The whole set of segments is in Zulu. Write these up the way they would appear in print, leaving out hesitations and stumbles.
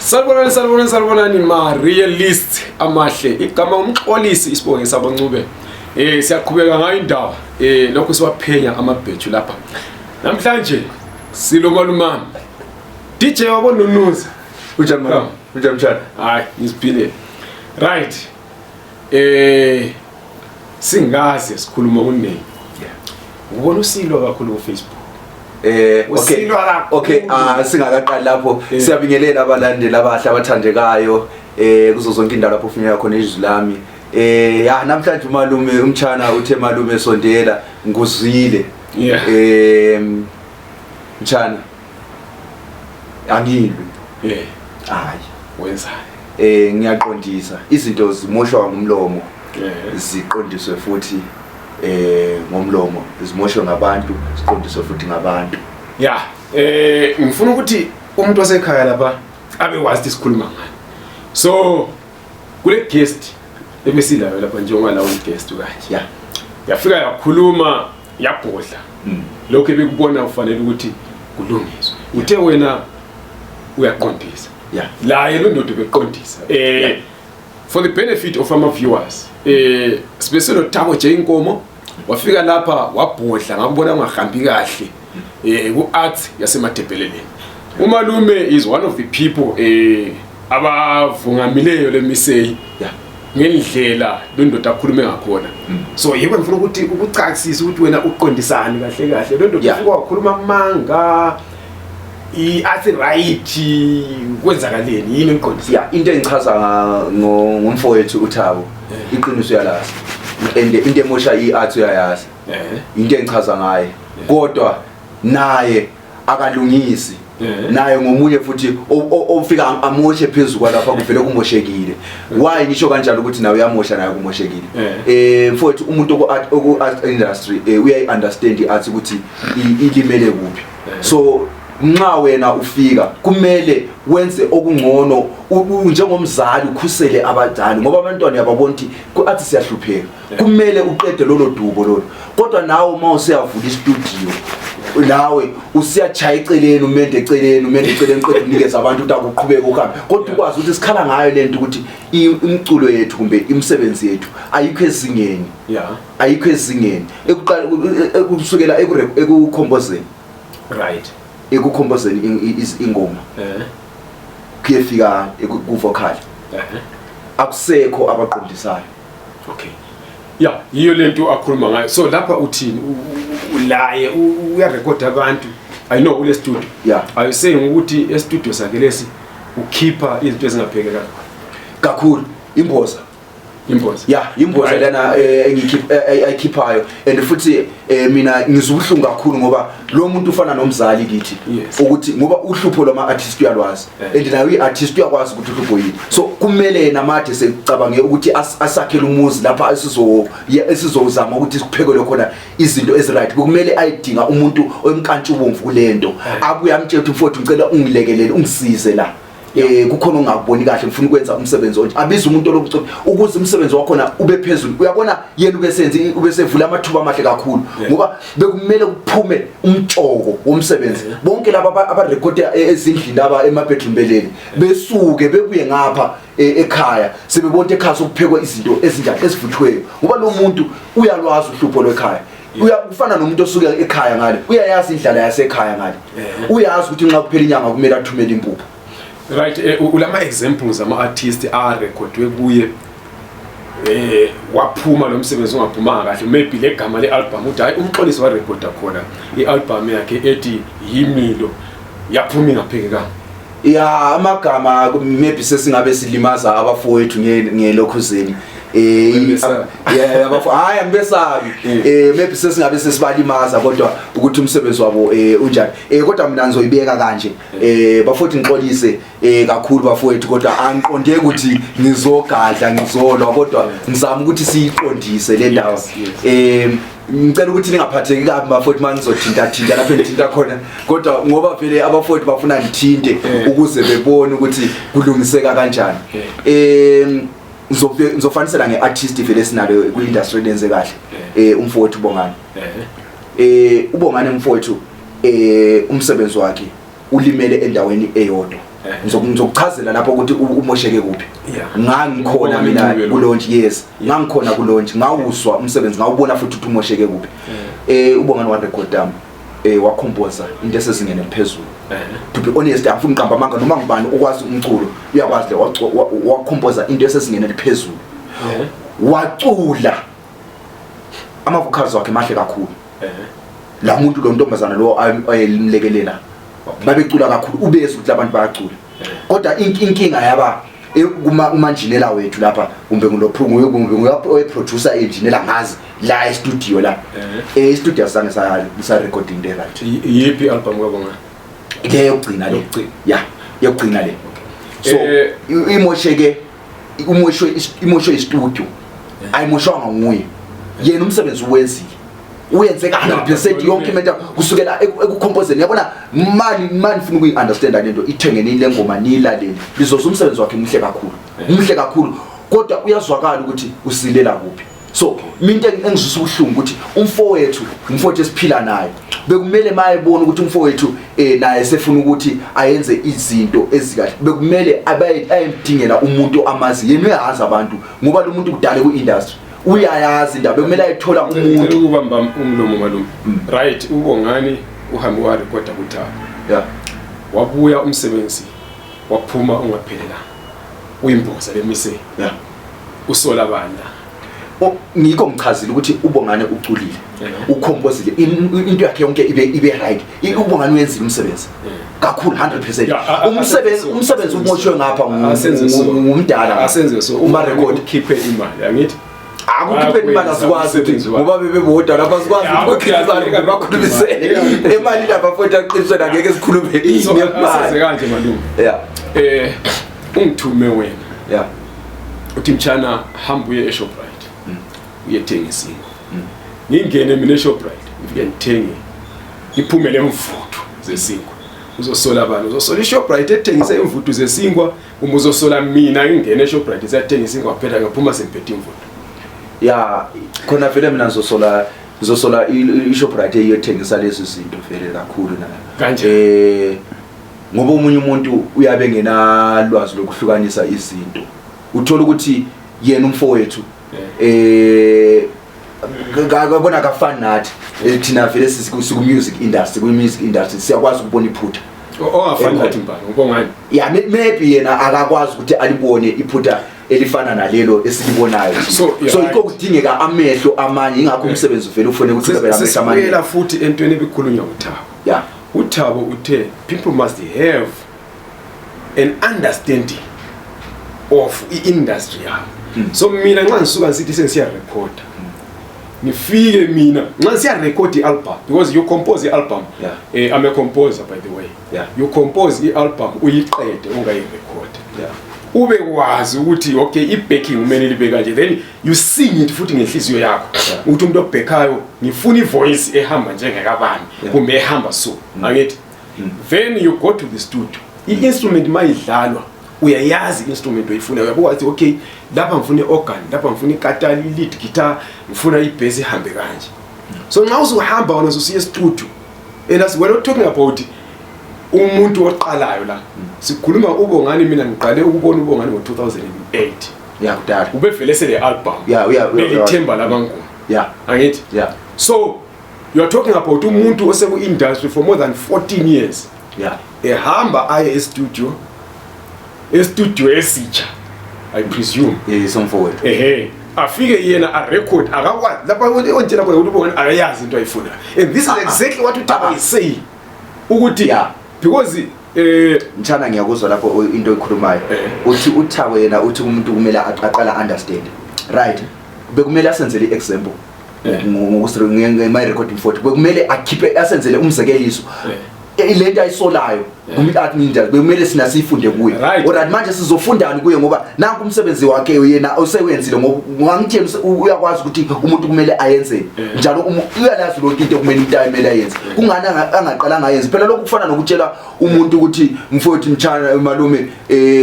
Salibonani, salibonani, salibonani ma realist amahle. Igama uMxolisi, isibonge sabaNcube. Siyaqhubeka ngayo indaba. Lokho siwaphenya amabheju lapha. Namhlanje silo malumami. DJ wabonunuza. Unjani mama? Unjani mshana? Hayi, ngiziphile. Right. Singaze sikhuluma kuningi. Ubona usilwa kakhulu ku Facebook. Okay. Usilwa kakhulu. Okay, singakaqali lapho. Siyabingelela abalandeli abahle abathandekayo kuzo zonke indawo lapho ufuneka khona izwi lami. Ya, namhlanje umalume umchana uthe malume sondela, nguzwile. Mchana, angilwi. Hayi. Wenzani? Ngiyaqondisa. Izinto zimoshwa ngomlomo. Ziqondiswe futhi ngomlomo, zimoshwe ngabantu, ziqondiswe futhi ngabantu. Yeah, ngifuna ukuthi umuntu osekhaya lapha abe wazi ukuthi sikhuluma ngani. So kule guest ebesilayo lapha, njengoba la guest kanje. Yafika yakhuluma, yabhodla. Lokho ebekubona ufanele ukuthi kulungiswe. Uthe wena uyaqondisa. La yena undoda beqondisa. For the benefit of our viewers, sibe sino Thabo J Nkomo wafika lapha wabhodla, ngakubona ungahambi kahle ku arts yaseMadebeleleni. Umalume is one of the people abavungamileyo lemiseyi ngendlela lo ndoda akhulume ngakhona. So yebo, ngifuna ukuthi ukucacise ukuthi wena uqondisani kahle kahle. Lo ndoda ufika wakhuluma amanga, i-art right, kwenzakaleni, yini uqondisa? Yeah, into engichaza ngomfowethu uThabo, iqiniso uyalazi and into emosha i-art uyayazi. Into engichaza ngaye, kodwa naye akalungisi. Naye ngomunye futhi ofika amoshe phezulu kwalapha kuvele kumoshekile. Why ngisho kanjalo ukuthi nawe uyamosha, naye kumoshekile? Mfowethu, umuntu oku art industry uyayi understand i-art ukuthi ilimele kuphi. So nxa wena ufika kumele wenze okungcono, njengomzali ukhusele abadali, ngoba abantwana uyababona ukuthi ku-art siyahlupheka. Kumele uqede lolo dubo lolo, kodwa nawe uma usuyavula istudio nawe usiyachaya eceleni, umende eceleni, umende eceleni, qeda unikeza abantu ukuthi akuqhubeke uhambe, kodwa ukwazi ukuthi sikhala ngayo lento ukuthi imiculo yethu kumbe imisebenzi yethu ayikho ezingeni. Ayikho ezingeni ekuqala kusukela ekukhombozeni. Ekukhombozeni ingoma kuyefika ku-vocal, akusekho abaqondisayo. Okay. Yeah, yiyo lento akhuluma ngayo. So lapha uthini? Ulaye uyarecord abantu. I know ule studio. Are you saying ukuthi e studio sakhe lesi ukhipha izinto ezingaphekeka? Kakhulu imboza. Imboza. Yeah, imboza. Lana engikhipha, ayikhiphayo, and futhi mina ngizwa ubuhlungu kakhulu ngoba lo muntu ufana nomzali kithi, ukuthi ngoba uhlupho lwama artist uyalwazi and naye i-artist uyakwazi ukuthi uhlupho yini. So kumele yena made sekucabange ukuthi asakhele umuzi lapha esizozama ukuthi sikuphekele khona izinto ezi-right. Kumele ayidinga umuntu omkantshubomvu kulento, abuye amtshela ukuthi mfowethu, ngicela ungilekelele, ungisize la, kukhona ongakuboni kahle, ngifuna ukwenza umsebenzi onje. Abiza umuntu olobucophi ukuze umsebenzi wakhona ube phezulu. Uyabona, yena ubesenze ubesevula amathuba amahle kakhulu, ngoba bekumele kuphume umtshoko womsebenzi. Bonke laba abarekhoda ezindlini laba ema-bedroom belele, besuke bebuye ngapha ekhaya sebebona ukuthi ekhaya sokuphekwa izinto ezinjani ezivuthiweyo, ngoba lo muntu uyalwazi uhlupho lwekhaya. Ufana nomuntu osuke ekhaya ngale, uyayazi indlala yasekhaya ngale, uyazi ukuthi nxa kuphela inyanga kumele athumele impuphu. Right, ulama examples ama artist a recordwe kuye waphuma lo msebenzi ungaphumanga kahle, maybe le gama le album, uthi hayi, uMxolisi warecorda khona i-album yakhe ethi Yimilo, yaphuma ingaphekekanga? Ya, amagama maybe sesingabe silimaza abafowethu ngelokhuzeni. Ngibesabi. Yeah, abafo, hayi, angibesabi. Maybe sesingabe sesibalimaza, kodwa ukuthi umsebenzi wabo unjani, kodwa mina ngizoyibeka kanje, bafowethu, ngixolise kakhulu bafowethu, kodwa angiqonde ukuthi ngizogadla, ngizolwa, kodwa ngizama ukuthi siyiqondise le ndawo. Ngicela ukuthi ningaphatheki kabi bafowethu uma ngizothinta thinta lapho engithinta khona, kodwa ngoba vele abafowethu bafuna ngithinte ukuze bebone ukuthi kulungiseka kanjani. Ngizofanisela nge-artist vele esinalo kwi-industry lenze kahle, umfowethu Bongani. UBongani mfowethu, umsebenzi wakhe ulimele endaweni eyodwa. Ngizokuchazela lapho ukuthi umosheke kuphi. Ngangikhona mina ku launch, yes, ngangikhona ku launch, ngawuzwa umsebenzi, ngawubona futhi ukuthi umosheke kuphi. UBongani wa record wacomposa into esezingeni eliphezulu. To be honest, angifuni uqamba amanga, noma ngubani okwazi umculo uyakwazi le, wacomposa into esezingeni eliphezulu. Wacula, ama vocals wakhe mahle kakhulu. La muntu, lo ntombazana lo ayelimlekelela, babecula kakhulu, ubezwe ukuthi labantu bayacula. Kodwa inkinga yaba kuma umanjinela wethu lapha, kumbe ngulo kumbe nguye oye-producer, engineer, ngazi la e-studio la, e-studio azange sa recording le right. Yiphi album kaBongani? Le yokugcina le. Yokugcina. Ya, yokugcina le. So imosheke, imoshwe i-studio, ayimoshwanga nguye. Yena umsebenzi uwenzile, uyenze ka-100% yonke imento kusukela ekucompozeni. Yabona, mani funa ukuyi-understanda lento, ithengeni le ngoma niyilalele, lizoza umsebenzi wakhe muhle kakhulu, muhle kakhulu, kodwa uyazwakala ukuthi usilela kuphi. So mina into engizwisa ubuhlungu ukuthi umfowethu, umfowethu esiphila naye, bekumele mayebona ukuthi umfowethu naye sefuna ukuthi ayenze izinto ezikahle, bekumele ayemdingela umuntu amazi yena. Uyazi abantu, ngoba lo muntu kudala ku-industry, uyayazi indaba, bekumele ayethola Ngicela umuntu. Ukubamba umlomo, malume. Right, uBongani uhambe warekoda kuThabo, wabuya umsebenzi waphuma ungaphelelanga, uyimboza lemise, usola banda. Ngikho ngichazile ukuthi uBongane uculile, ucompozile, into yakhe yonke ibe right. UBongane uyenzile umsebenzi kakhulu, 100%. Yeah, Umsebenzi asenze so. umsebenzi umoshwe ngapha Asenze so. ngumdala. Asenze so. Uma record. Ukhiphe imali, angithi? Akukhiphe imali asikwazi ukuthi Umsebenzi wakhe. ngoba bebebodwa lapha, sikwazi ukuthi bakhiphisane kumbe bakhulumisene imali lapha futhi. Aqinisweni angeke sikhulume So asenze ngemali. kanje, malume. Ungithume wena, uthi, "Mtshana, hamba uye eShoprite, uyethenga isinkwa." Ngingene mina eShoprite, ngifike ngithenge, ngiphume lemvuthu zesinkwa. Uzosola bani? Uzosola iShoprite ethengisa imvuthu zesinkwa, uma uzosola mina ngingene eShoprite siyathenga isinkwa phela, ngaphuma sengiphethe imvuthu? Ya, khona vele mina ngizosola iShoprite eyothengisa lezi zinto vele kakhulu na. Kanje? Ngoba omunye umuntu uyabe engenalwazi lokuhlukanisa izinto, uthola ukuthi yena umfowethu kabona kafani nathi. Thina vele siku music industry, ku music industry siyakwazi ukubona iphutha. Ongafani nathi mbani? UBongani? Ya, maybe yena akakwazi ukuthi alibone iphutha elifana nalelo esilibonayo. So, you're So right. yikho kudingeka amehlo amanye, ingakho umsebenzi uvele ufune ukuthi ube namehlo amanye. Sesibuyela futhi entweni ebikhulunywa uThabo. UThabo uthe people must have an understanding of i-industry yabo. So mina nxa ngisuka ngisithi sengisiyarekhoda, ngifike mina nxa ngisiyarekhoda i-album, because you compose i-album, I'm a composer, by the way, you compose i-album uyiqede ungayirekhoda, ube kwazi ukuthi okay, i-backing kumele libe kanje, then you sing it futhi ngenhliziyo yakho, ukuthi umuntu obhekhayo ngifuna ivoice ehamba njengekabani, kumbe ehamba so, angithi? Then you go to the studio, i-instrument mayidlalwa uyayazi i-instrument oyifuna, uyabuka ukuthi okay, lapha ngifuna i-organ, lapha ngifuna ikatali, i-lead guitar, ngifuna i-bass ihambe kanje. So nxa usuhamba wona ususiya e-studio, and as we're not talking about umuntu oqalayo la, sikhuluma uBongani. Mina ngiqale ukubona uBongani ngo-2008. Ya, kudala. Ubevele sele album Belithemba Labanguni, angithi? Yeah. So you are talking about umuntu oseku-industry for more than 14 years, ehamba aye e-studio, e-studio esitsha, I presume. Somfowethu. Ehe, afike yena arecord, akakwazi lapha ontshela khona ukuthi uBongani akayazi into ayifunayo, and this is exactly what uThabo is saying ukuthi because Mtshana, ngiyakuzwa lapho into oyikhulumayo. Uthi uThabo yena uthi umuntu kumele aqala understand, right? Bekumele asenzele i-example my recording 40, bekumele akhiphe, asenzele umzekeliso. Lento ayisolayo kuma-art ninja bekumele sina siyifunde kuye. Alright, manje sizofundani kuye? Ngoba nanku umsebenzi wakhe yena osewenzile, ngoba ngithi yena uyakwazi ukuthi umuntu kumele ayenze njalo, uyalazi lonke into okumele umuntu ayemele ayenze. Kungani angaqalanga ayenze phela? Lokhu kufana nokutshela umuntu ukuthi, "Mfowethu, mtshana, malume,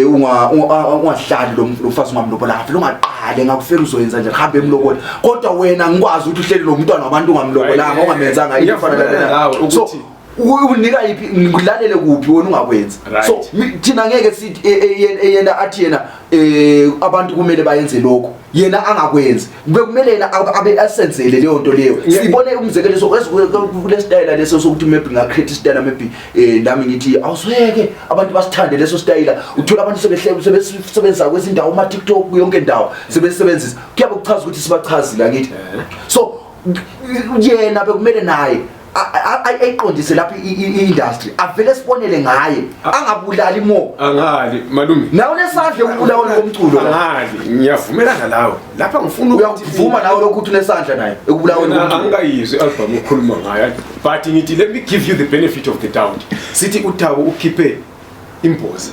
ungahlali lo mfazi, ungamlobola vele, ungaqale ngakufela uzoyenza njani, hambe emlobola." Kodwa wena ngikwazi ukuthi uhleli lo mntwana wabantu ungamlobolanga, ungamenzanga into efana Ngiyavumelana nalena. nawe So ukuthi Unika yiphi, ngikulalele kuphi wena ungakwenzi? So thina ngeke sithi yena athi yena abantu kumele bayenze lokho, yena angakwenzi. Bekumele yena abe asenzele leyo nto leyo. Sibone umzekeliso kule style leso sokuthi maybe nga create style, maybe nami ngithi awusweke abantu basithande leso style. Uthola abantu sebehle sebesebenzisa kwezindawo, ma TikTok, yonke indawo sebesebenzisa. Kuyabe kuchaza ukuthi sibachazile, angithi? So yena bekumele naye ayiqondise lapho i-industry, avele sibonele ngaye, angabulali mo. Angali, malume. Nawe unesandla ekubulaweni komculo. Angali, ngiyavumelana lawe lapha, ngifuna Uyakuvuma nawe lokhu ukuthi unesandla naye ekubulaweni Mina komculo? Angikayizwi i-album ukhuluma ngayo, but ngithi let me give you the benefit of the doubt. Sithi uThabo ukhiphe imboza,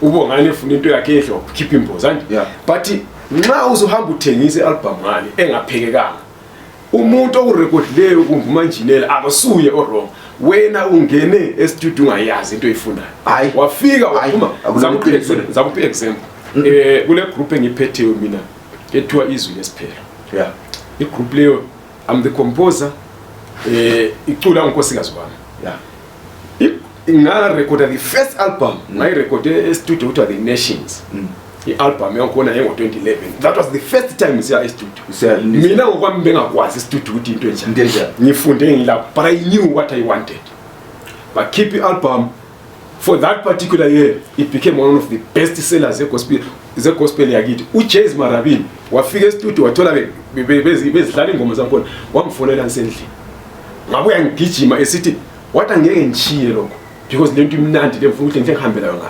uBongani efuna into yakhe ehle, wakhipha imboza, anti? But nxa uzohamba uthengise i-album ngale engaphekekanga, umuntu okurekodileyo kumbe umanjinela akasuye o-wrong. Wena ungene e-studio ungayazi into oyifunayo. Hhayi. Wafika Hhayi, waphuma. akulona iqiniso. Zakuphi example, kule group engiphetheyo mina ethiwa Izwi Lesiphelo. I-group leyo, I'm the composer, icula unkosikazi wami. Ngarekhoda the first album, ngayirekhode e-studio kuthiwa The Nations. I-album yakhona yengo-2011. That was the first time siya e-studio. Mina ngokwami bengakwazi i-studio ukuthi into enjani. Into enjani. Ngifunde ngilapho, but I knew what I wanted. Bakhipha i-album for that particular year, it became one of the best sellers ze-gospel, ze-gospel yakithi. UJays Marabini wafika e-studio, wathola bezidlala ingoma zakhona, wangifonela ngisendlini, ngabuya ngigijima, esithi wathi angeke ngishiye lokho because lento imnandi le, ngifuna ukuthi ngihle ngihambe nayo nga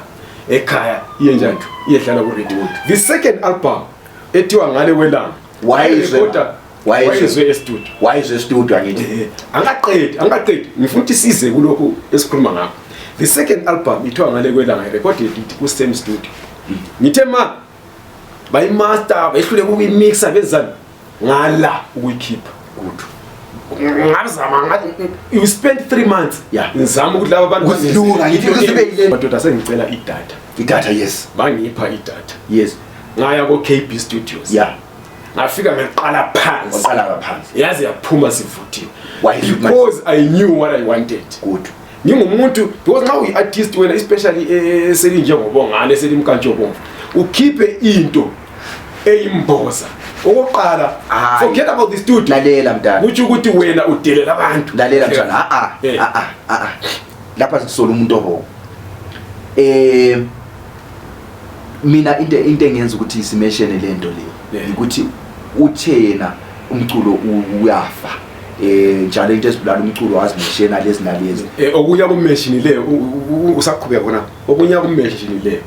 ekhaya, iye njani, iyedlala ku-radio. The second album ethiwa Ngale Kwelanga, Wayizwe. Wayizwe. Wayizwe e-studio. Wayizwe e-studio, angithi? Angaqedi, ngifuna ukuthi size kulokhu esikhuluma ngakho. The second album ithiwa Ngale Kwelanga, i-recorded it ku-same studio. Ngithe ma bayi-master, behlule ukuyimixa, benzani, ngala ukuyikhipha. Good. Ngazama you spent 3 months ngizama ukuthi laba bantu Ukusilunga, ngithi kusibe yile- Madoda, sengicela idatha. Idatha, yes. Bangipha idatha. Ngaya ko-KB Studios. Ngafika ngaqala phansi. Waqala ngaphansi. Yaze yaphuma sivuthiwe. Wayizwa. Because I knew what I wanted. Ngingumuntu, because nxa uyi-artist wena, especially eselinjengobongane, eselimkantshobomvu, ukhiphe into eyimboza okokuqala, Hayi. forget about the studio. Lalela, mntana. Kutsho ukuthi wena udelela abantu. Lalela, mntana, a a a a lapha sisola umuntu oho mina into engenza ukuthi simeshene lento le ukuthi uthe yena umculo uyafa, njalo into ezibulala umculo wazimeshena lezi nalezi. Okunye akumeshinileyo, usaqhubeka khona, okunye akumeshinileyo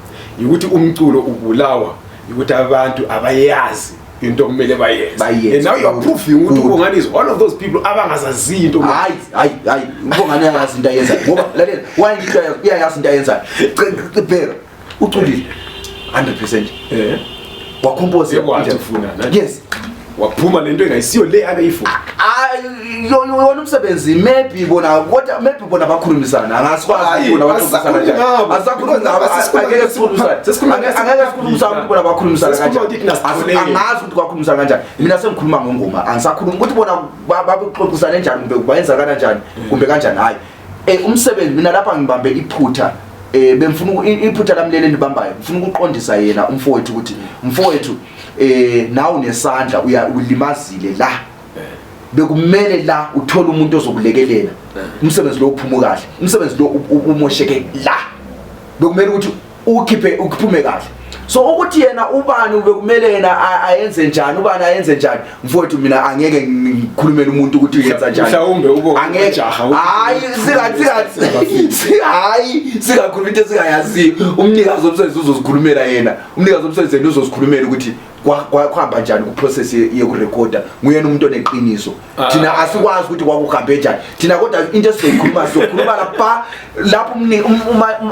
ukuthi umculo ubulawa ukuthi abantu abayazi into okumele bayenze. Bayenze. And now you are proving ukuthi Good. uBongani is one of those people abangazaziyo into. Hayi, hayi, hayi, uBongani uyayazi into ayenzayo, ngoba lalela, why ngithi uyayazi into ayenzayo? Bheka, uculile 100%, wa-compose. Uyakwazi ufuna, ne? Yes. Waphuma lento engayisiyo le abeyifuna. Hayi, yona umsebenzi maybe bona, kodwa maybe bona bakhulumisana, angasikwazi Hayi, bona baxoxisana asakhulumi kanjani. ngabo. Asakhulumi ngabo. Sesikhuluma- Angeke sikhulumisane. sesikhuluma- Angeke sikhulumisane ukuthi bona bakhulumisana Sesikhuluma kanjani. ukuthi thina sitholeni. Angazi ukuthi bakhulumisana kanjani. Mina sengikhuluma ngengoma, angisakhulumi ukuthi bona babexoxisane njani, kumbe bayenza kanjani, kumbe kanjani. Hayi, umsebenzi mina lapha ngibambe iphutha, bemfuna iphutha lami leli enibambayo, ngifuna ukuqondisa yena umfowethu ukuthi mfowethu, nawe unesandla, uya ulimazile la. Bekumele la uthole umuntu ozokulekelela, umsebenzi lo uphuma kahle. Umsebenzi lo umosheke la, bekumele ukuthi ukhiphe ukuphume kahle. So ukuthi yena ubani bekumele yena ayenze njani, ubani ayenze njani, mfowethu, mina angeke ngikhulumele umuntu ukuthi uyenza njani. Mhlawumbe ube Angeke. ujaha ukuthi- Hayi, hayi, singakhuluma into esingayaziyo. Umnikazi womsebenzi uzozikhulumela yena. Umnikazi womsebenzi yena uzozikhulumela ukuthi kuhamba njani ku-process yokurekhoda. Nguyena umuntu oneqiniso. Thina asikwazi ukuthi kwakuhambe njani thina, kodwa into esizoyikhuluma, sizokhuluma lapha lapho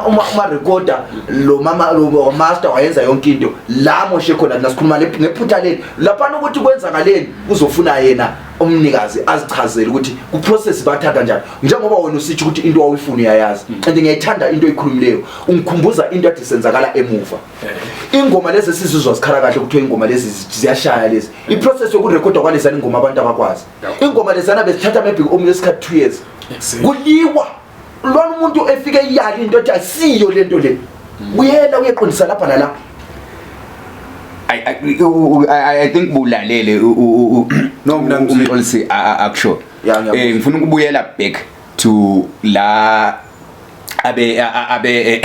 uma recorder lo mama lo master wayenza yonke into la moshe khona. Thina sikhuluma ngephutha leli laphana, ukuthi kwenzakaleni kuzofuna yena umnikazi azichazele ukuthi ku-process bathatha njani, njengoba wena usitsho ukuthi into wawuyifuna uyayazi. And ngiyayithanda into oyikhulumileyo, ungikhumbuza into ade senzakala emuva. Ingoma lezi esizizwa zikhala kahle, kuthiwa ingoma lezi ziyashaya lezi, i-process yokurekhodwa kwalezana ingoma abantu abakwazi. Ingoma lezana bezithatha maybe omunye isikhathi 2 years. Kuliwa. Lona umuntu efike iyali into ethi asiyo lento le. Buyela uyeqondisa lapha nala. I think bulalele. No, mina uMxolisi akusho. Ngifuna ukubuyela back to la abe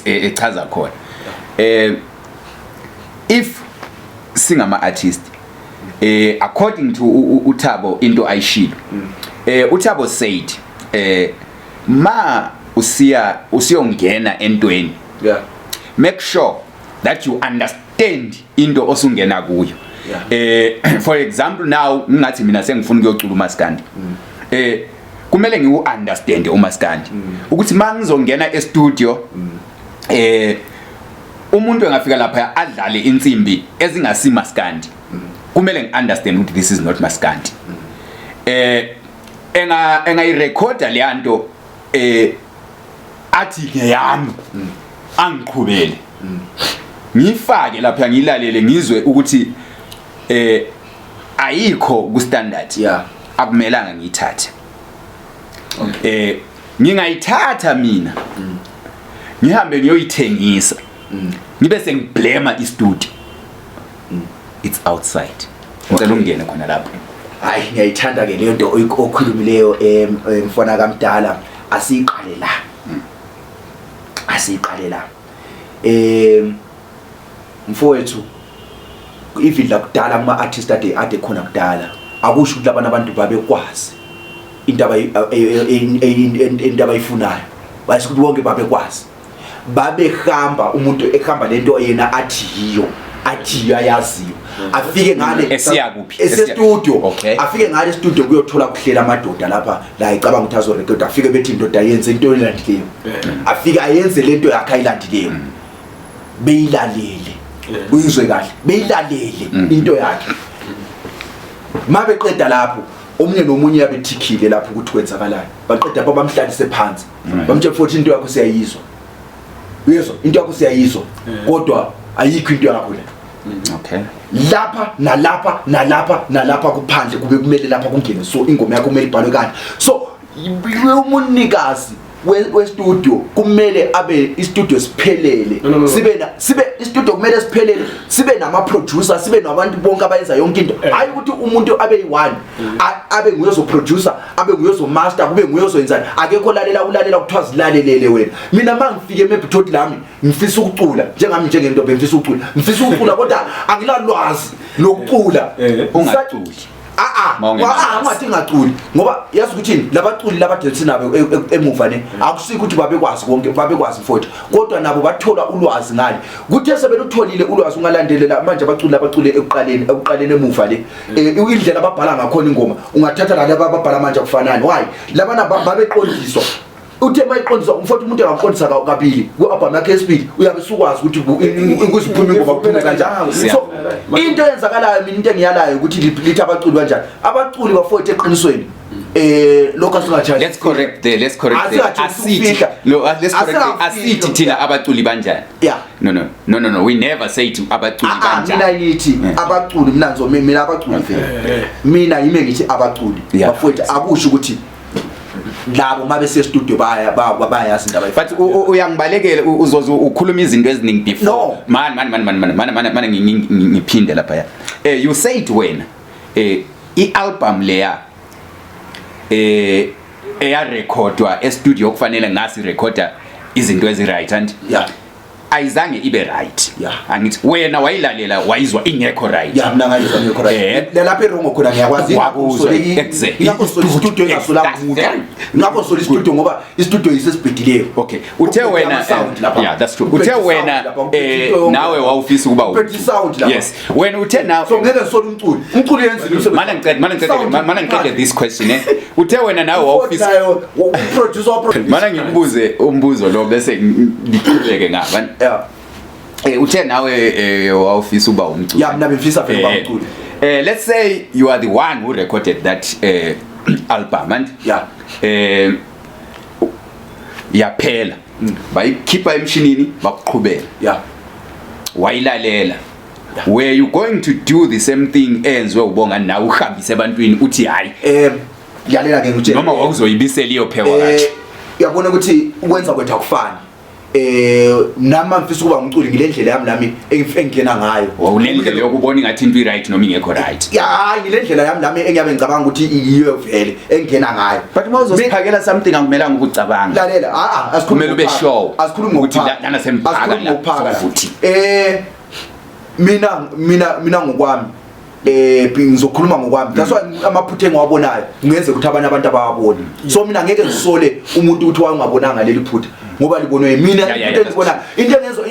echaza khona. If singama artist, according to uThabo, into ayishilo, uThabo said ma usiya usiyongena entweni, make sure that you understand into osungena kuyo. For example, now ngingathi mina sengifuna ukuyocula umaskandi, kumele ngiwu understand umaskandi, ukuthi mangizongena e studio, umuntu engafika lapha adlale insimbi ezingasi maskandi, kumele ngi-understand ukuthi this is not maskandi. Engayirecorda le nto, athi ngeyami, angiqhubele, ngifake lapha, ngilalele, ngizwe ukuthi ayikho ku standard, akumelanga ngiyithathe. Ngingayithatha mina, ngihambe ngiyoyithengisa, ngibe sengiblame i-studio. It's outside. Ngicela ungene khona lapho. Hayi, ngiyayithanda ke leyo nto oyikhulumileyo, mfana kamdala. Asiyiqale la, asiyiqale la, mfowethu. Even la kudala kuma artist ade khona kudala, akusho ukuthi labana abantu babekwazi into abayifunayo, basho ukuthi bonke babekwazi. Babehamba, umuntu ehamba lento yena athi yiyo, athi yiyo ayaziyo, afike ngale. Esiya kuphi? Ese-studio. Okay. Afike ngale studio, kuyothola kuhlela amadoda lapha la, icabanga ukuthi azorecorda. Afike bethi, "Indoda, yenze into elandileyo." Afike ayenze lento yakhe ayilandileyo, beyilalele, uyizwe kahle, beyilalele into yakhe. Mabeqeda lapho, omunye nomunye yabethikhile lapho ukuthi kwenzakalani. Baqeda lapho, bamhlalise phansi, bamtshela futhi, "Into yakho siyayizwa, uyezwa, into yakho siyayizwa, kodwa ayikho into yakho le." Lapha nalapha nalapha nalapha kuphandle, kube kumele lapha kungene, so ingoma yakho kumele ibhalwe kanje. So umunikazi we-studio kumele abe istudio siphelele. No. Sibe istudio kumele siphelele, sibe nama-producer, sibe nabantu bonke abayenza yonke into. Hayi ukuthi umuntu abe yi-one, abe nguye ozoproducer, abe nguye ozomaster, kube nguye ozoyenzani. Akekho lalela, ulalela kuthiwa zilalelele wena. Mina ma ngifike emebhithoti lami, ngifisa ukucula njengami, njengento bengifisa ukucula, ngifisa ukucula, kodwa anginalwazi lokucula. Ungaculi. A-a. Ma ungenalwazi. Ungathi ngaculi, ngoba yazi ukuthini, labaculi labadance nabo emuva ne, akusikho ukuthi babekwazi konke. Babekwazi mfowethu, kodwa nabo bathola ulwazi ngale. Kuthe sebelutholile ulwazi, ungalandelela manje abaculi abacule ekuqaleni emuva le, indlela ababhala ngakhona ingoma, ungathatha nalaba ababhala manje, akufanani. Why? Labana babeqondiswa. Uthe mayiqondiswa umfowethu, umuntu engaqondisa kabili ku-album yakhe yesibili, uyabe sukwazi ukuthi ukuziphuma ingoma kuphume kanjani. So into eyenzakalayo, mina into engiyalayo ukuthi lithi abaculi kanjani, abaculi bafowethu, eqinisweni lokho asingatshaji. Let's correct there, let's correct there. Asingathi Asithi ukufihla. no, let's correct there. Asingafihli. Asithi thina abaculi banjani. No, we never say to abaculi Ah, mina banjani. ngithi abaculi, mina ngizome mina abaculi vele, mina yime ngithi abaculi bafowethu, akusho ukuthi labo mabe se-studio baya bayazi indaba. But uyangibalekela, uzoze ukhuluma izinto eziningi before. No. Man man man man man man man man, ngiphinde lapha ya. You said wena i-album leya eyarekhodwa e-studio kufanele ngasi recorda izinto ezi right and ayizange ibe right. Angithi wena wayilalela, wayizwa ingekho right. Ya, mina ngayizwa ngekho right. Lapho e-wrong khona ngiyakwazi. Wakuzwa, exactly. Ingakho sola istudio ingasola muntu, ingakho sola istudio, ngoba istudio yisesibhedileyo. Okay, uthe wena Ama-sound lapha. Yeah, that's true. Uthe Uphethe wena sound lapha, uphethe into yonke. nawe wawufisa ukuba Uphethe sound lapha. Yes, wena uthe nawe So ngeke ngisole umculi, umculi yenzile umsebenzi. Mana ngicede Sound mana ngiqede this question. Uthe wena nawe wawufisa nayo uproducer wa Mana ngikubuze umbuzo lo, bese ngiqhubeke ngaba. Uthe nawe wawufisa uba umculi. Ya, mina bengifisa vele ukuba umculi. Let's say you are the one who recorded that album and yaphela, bayikhipha emshinini, bakuqhubela, wayilalela. Were you going to do the same thing enziwe uBonga, nawe uhambise ebantwini uthi hayi? Yalela ke ngitshela. Noma wawuzoyibisela iyophekwa kahle? Uyabona ukuthi ukwenza kwethu akufani. Nami ngifisa ukuba umculi ngilendlela yami nami engingena ngayo. Unendlela yokubona ingathi into i-right noma ingekho right. Ya, hayi, ngilendlela yami nami engiyabe ngicabanga ukuthi iyiyo vele engingena ngayo. But uma uzosiphakela something, akumelanga ukucabanga. Lalela, a a asikhulumi Kumele ube ngokuphaka. sure Asikhulumi ukuthi ngokuphaka. lana semphaka Asikhulumi la, ngokuphaka la. sokuvuthi. Mina ngokwami, ngizokhuluma ngokwami. That's why amaphutha engiwabonayo kungenzeka ukuthi abanye abantu abawaboni. So mina ngeke ngisole umuntu ukuthi wayengabonanga leli phutha ngoba libonwe yimina. Into engibona, into engenza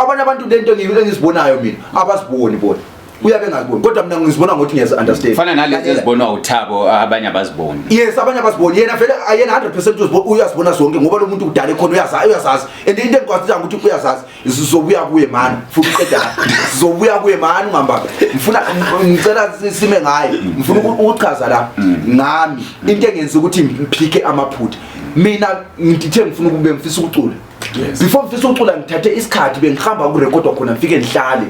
abanye abantu, lento engizibonayo mina abaziboni bona, uyabe engaziboni, kodwa mina ngizibona ngokuthi ngiyazi understand. Fana nalezi ezibonwa uThabo, abanye abaziboni. Yes, abanye abaziboni. Yena vele yena 100% uyazibona zonke ngoba lo muntu kudala ekhona, uyazazi, uyazazi. And into engikwazi ukuthi uyazazi, sizobuya kuye mani, futhi uqeda la, sizobuya kuye mani, ungambambi. Ngifuna, ngicela sime ngaye. Ngifuna ukuchaza la ngami into engenza ukuthi ngiphike amaphutha. Mina ngithe ngifuna ukube ngifisa ukucula. Before ngifisa ukucula, ngithathe isikhathi, bengihamba kurekhodwa khona, ngifike ngihlale.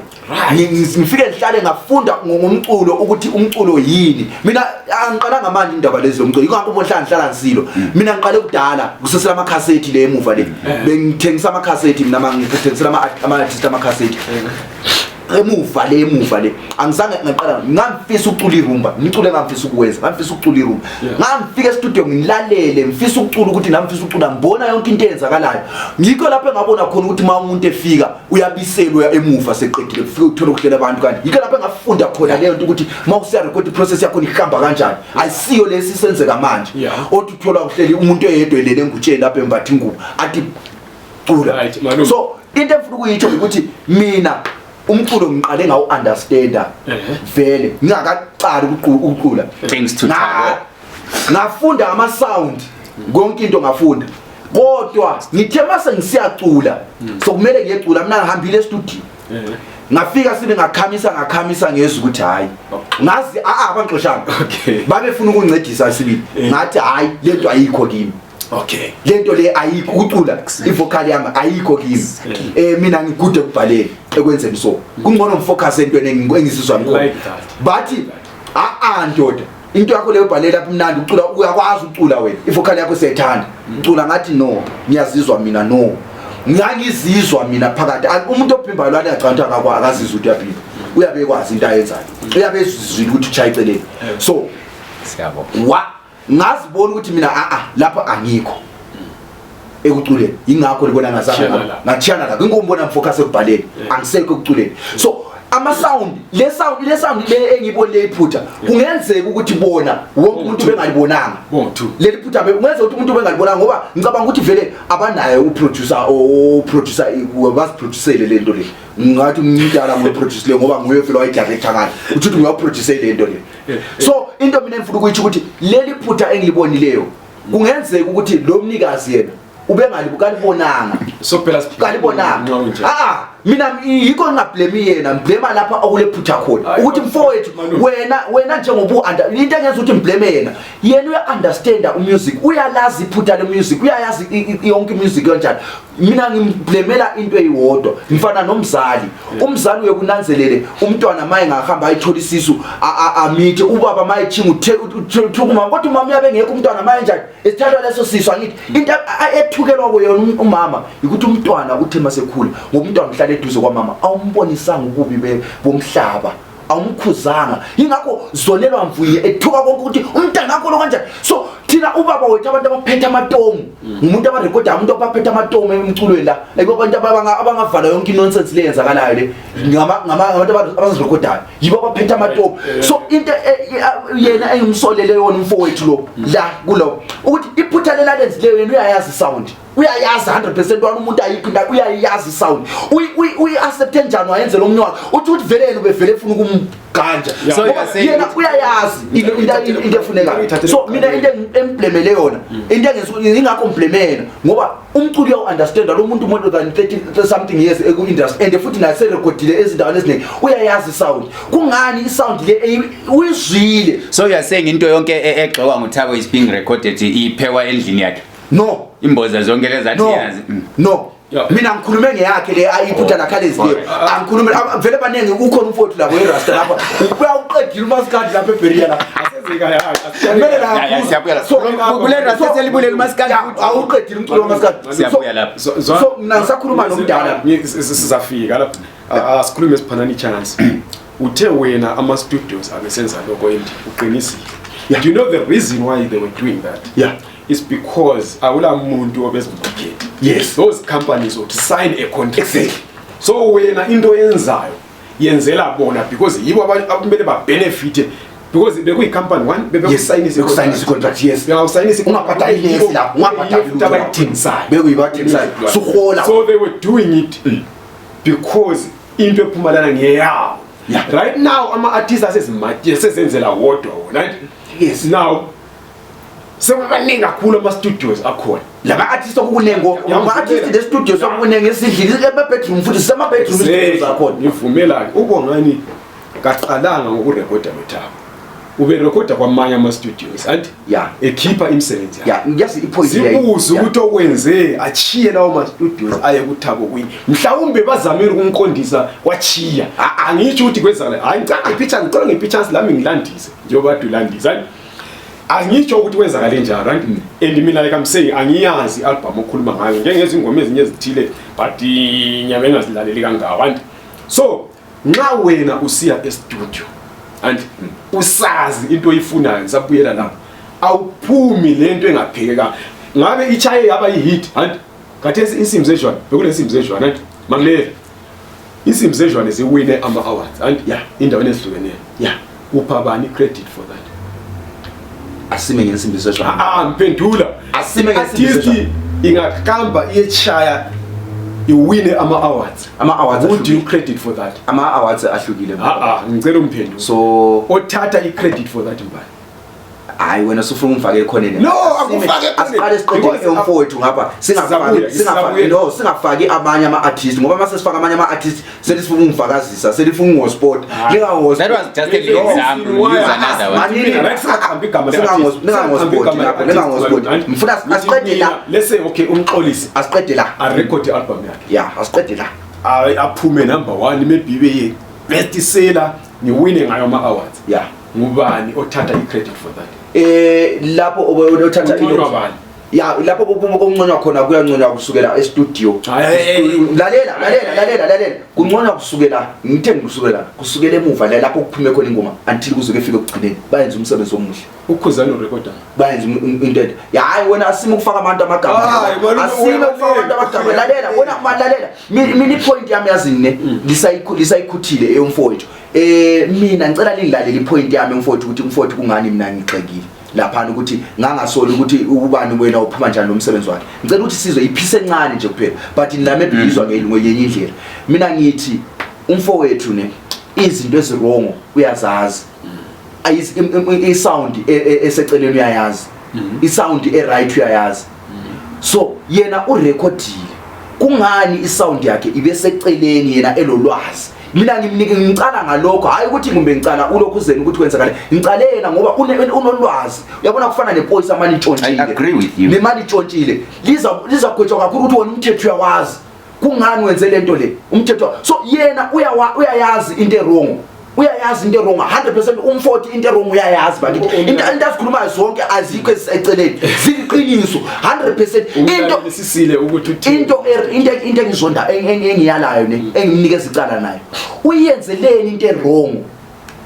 Ngifike ngihlale, ngafunda ngomculo ukuthi umculo yini. Mina angiqalanga manje indaba lezi zomculo, ingakho ubona ngihlala ngisilo. Mina ngiqale kudala, kusesela amakhasethi le emuva le. Bengithengisa amakhasethi mina, mangithengisela ama-artist amakhasethi emuva le, emuva le. Angizange ngaqala ngangifisa ukucula irumba, ngicule, ngangifisa ukuwenza, ngangifisa ukucula irumba. Ngangifika e-studio ngilalele, ngifisa ukucula, ukuthi nami ngifisa ukucula, ngibona yonke into eyenzakalayo. Ngikho lapho engabona khona ukuthi uma umuntu efika uyabiselwa emuva, seqedile, kufike uthola ukuhlela abantu kanti. Yikho lapho engafunda khona leyo nto ukuthi uma usiya record, process yakho ihamba kanjani, ayisiyo lesi senzeka manje othi uthola uhleli umuntu eyedwa elele engutsheni lapho, embatha ingubo, athi cula. Right, malume. So into engifuna ukuyitsho ukuthi mina umculo ngiqale ngawu understanda vele ngingakaqali ukucula. Thanks to Thabo. Ngafunda ama sound, konke into ngafunda, kodwa ngithe mase ngisiyacula, so kumele ngiyecula, mina ngihambile e-studio, ngafika sibe ngakhamisa, ngakhamisa, ngezwe ukuthi hayi, ngazi a abangixoshanga. Babefuna ukungincedisa sibili. Ngathi hayi, lento ayikho kimi. Lento le ayikho, ukucula, ivocal yami ayikho kimi. Mina ngigude ekubhaleni, ekwenzeni, so kungcono ngifocus entweni engizizwa ngikhona. Like that. Bathi a a ndoda, into yakho leyo bhalela lapha mnandi, ucula, uyakwazi ukucula wena, ivocal yakho siyayithanda, cula. Ngathi no, ngiyazizwa mina, no, ngangizizwa mina phakathi. Umuntu ophimbayo lwana uyacabanga ukuthi akazizwa ukuthi uyaphimba, uyabe ekwazi into ayenzayo, uyabe ezizwile ukuthi ushaya eceleni, so Siyabonga. Wa ngazibona ukuthi mina a a lapha angikho ekuculeni, ingakho libona ngazange Tshiyana la. Ngachiyana la, ngingobona ngifocus ekubhaleni, angisekho ekuculeni. So ama sound le, sound le, sound le engiyibonile iphutha, kungenzeka ukuthi bona wonke umuntu bengalibonanga Bo-two. leli phutha. Kungenzeka ukuthi umuntu bengalibonanga ngoba ngicabanga ukuthi vele abanayo uproducer o producer, baziproducele le nto le. Ngathi umdala nguye le ngoba nguye vele wayidirector ngayo, uthi ukuthi nguye le nto le. So into mina engifuna ukuyitsho ukuthi leli phutha engilibonileyo, kungenzeka ukuthi lo mnikazi yena ubengalibukalibonanga. So phela Kalibonanga. Nxa kunjalo. Ah, mina yikho ngingablame yena, ngiblame lapha okule phutha khona Hayi, ukuthi mfowethu, Malume. wena njengoba u-under into engenza ukuthi ngiblame yena, yena uya-understanda umusic, uyalazi iphutha le-music, uyayazi yonke imusic kanjani. Mina ngimblamela into eyodwa, ngifana nomzali. Umzali uye kunanzelele umntwana maye ngahamba ayithola isisu, amithe ubaba maye chinga uthuka umama, kodwa umama uyabe engekho, umntwana maye njani esithathwa leso sisu. Angithi into ethukelwa kuyona umama ukuthi umntwana uthe masekhula, ngoba umntwana uhlala eduze kwamama, awumbonisanga ububi bomhlaba, awumkhuzanga, ingakho zonelwa mvuye ethuka konke ukuthi umntana wakho lo kanjani. So thina ubaba wethu, abantu abaphethe amatomu, ngumuntu abarekhodayo, umuntu abaphethe amatomu emculweni la, yibo abantu abangavala yonke inonsense le yenzakalayo le, ngabantu abazirekhodayo, yibo abaphethe amatomu. So into yena engimsolele yona umfowethu lo la kulo ukuthi iphutha lelalenzileyo, yena uyayazi sound, uyayazi 100% wani umuntu ayikho into, uyayazi sound, uyi-accepte njani wayenzela omunye wakhe, uthi ukuthi vele yena ubevele efuna ukumganja. So Ngoba you are saying yena uyayazi into efunekayo. So mina into emblemele yona, into engenza ingakho ngibleme yena, ngoba umculo uyawu-understanda lo muntu more than 30 something years eku-industry, and futhi naye serekhodile ezindaweni eziningi, uyayazi isound. Kungani isound le uyizwile? So you are saying into yonke egxekwa nguThabo is being recorded, iphekwa endlini yakhe? No. Imboza zonke lezathi No. yazi. No. Mina ngikhulume ngeyakhe le ayiphutha lakhe alezileyo, angikhulume vele baningi. Ukhona umfowethu labo erasta lapha, uyawuqedile umasikandi lapha eBeria la. Kumele la Siyabuya la. Kule rasta selibulela umaskandi futhi. Awuqedile umculo wamaskandi. Siyabuya lapho. So mina ngisakhuluma nomdala. Sizafika lapho. Asikhulume siphanani chance. Uthe wena ama studios abesenza lokho and uqinisile. Do you know the reason why they were doing that? Yeah. It's because awula muntu obezimarket. Yes. Those companies would sign a contract. Exactly. So wena into oyenzayo yenzela bona because yibo abamele ba benefit because bekuyi company one bebekusayinisa bekusayinisa contract, yes. Bengawusayinisa Ungabhadali lesi lapho, ungabhadali lutho. Abayithengisayo. Bekuyibathengisayo. Suhola. So they were doing it because into ephuma lana ngeyawo. Yeah. Right now ama artists asezimatie sezenzela wodwa wona. Right? Yes. Now sekubaningi kakhulu ama studios akhona. Laba artists okukunengo, ama artists le studio sokukunengi esidlini ema bedroom futhi sema bedroom studios akhona. Ngivumela uBongani kaqalanga ngokurekhoda noThabo. Uberekhoda kwamanye ama studios anti Yeah. ekhipha imisebenzi yakhe. Yeah, ngiyazi ipoint leyo. Zibuze Yeah. ukuthi okwenze achiye lawo ma studios aye kuThabo kwini. Mhlawumbe bazamile ukumqondisa wachiya. Angitsho ukuthi kwenzakala. Hayi ngicela ngipicture, ngicela ngipicture lami ngilandise njengoba dulandisa. Anti angitsho ukuthi kwenzakale njalo, right? And mina like I'm saying angiyazi i-album okhuluma ngayo njengezingoma ezinye ezithile but inyama engazilaleli kangako, anti so nxa wena usiya e-studio and usazi into oyifunayo, ngisabuyela lapho, awuphumi lento engaphekeka ngabe ichaye yaba i-hit, anti khathesi insimbi zezhwane bekunensimbi zezhwane, anti mangilela insimbi zezhwane ziwine ama-awards, anti Yeah. indaweni ezihlukeneyo. Yeah. Upha bani credit for that? Asime ngensimbi zezhwane. Ah, mphendula. Asime ngensimbi Artist zezhwane. ingakamba iyechaya iwine ama-awards. Ama-awards Who do you ahlukile. credit for that? Ama-awards ahlukile. Ah, ah, ngicela umphendule. So othatha i-credit for that mbani? Hayi wena usufuna ungifake ekhoneni. No, akufake ekhoneni. Asiqale siqede Because emfowethu ngapha. Sizabuya, Singafaki sizabuya. no, singafaki amanye ama-artist ngoba mase sifaka amanye ama-artist selifuna ungifakazisa, selifuna ungosport. Lingawo That was just an No. example. Use another one. Manini. Right, singaqambi igama le-artist. Ningangosport Singaqambi igama lapho, le-artist, ningangosport. Malunga. Ngifuna Ngithi asiqede la. mina, let's say okay umxolisi Asiqede la. arekhode i-album yakhe. Yeah, asiqede la. Aphume number 1 maybe ibe ye best seller ngiwine ngayo ama-awards. Yeah. Ngubani othatha i-credit for that? Lapho othatha Unconywa bani? Ya, lapho okunconywa khona kuyanconywa kusukela e-studio. Hayi, hayi, hayi. Lalela, lalela, lalela, lalela. Kunconywa kusukela, ngithe kusukela, kusukela emuva la lapho kuphume khona ingoma until kuze kufike ekugcineni. Bayenza umsebenzi omuhle. Ukhuzani urekhoda. Bayenza into ende. Ya, hayi wena asime ukufaka abantu amagama. Hayi, malume, Asime wena ukufaka abantu amagama. Lalela, wena malalela. Mina i-point yami yazini ne, lisayikhuthile eyomfowethu. Mina ngicela lingilalele i-point yami mfowethu ukuthi mfowethu kungani mina ngigxekile laphana ukuthi ngangasoli ukuthi ubani wena uphuma njani lo msebenzi wakhe. Ngicela ukuthi sizwe iphise encane nje kuphela, but nami ebizwa ngenye indlela. Mina ngithi umfowethu ne izinto eziwrong uyazazi. I-sound eseceleni uyayazi. I-sound e-right uyayazi. So yena urekhodile. Kungani i-sound yakhe ibe seceleni yena elolwazi? Mina ngimnike ngicala ngalokho, hayi ukuthi ngimbe ngicala ulokhu uzeni ukuthi kwenzakale. Ngicale yena ngoba unolwazi. Uyabona kufana nepolice amani ntshontshile. I agree with you. Nemali ntshontshile. Liza gwetshwa kakhulu ukuthi wena umthetho uyawazi. Kungani wenze lento le? Umthetho. So yena uyayazi into e-wrong. Uyayazi into e-wrong 100% umfoti into e-wrong uyayazi bakithi. Into azikhulumayo zonke azikho eziseceleni. Ziliqiniso 100%. Into lesisile ukuthi uthini. Into into, into engizonda, engiyalayo ne, engimnikeza icala nayo. Uyenzeleni into e-wrong?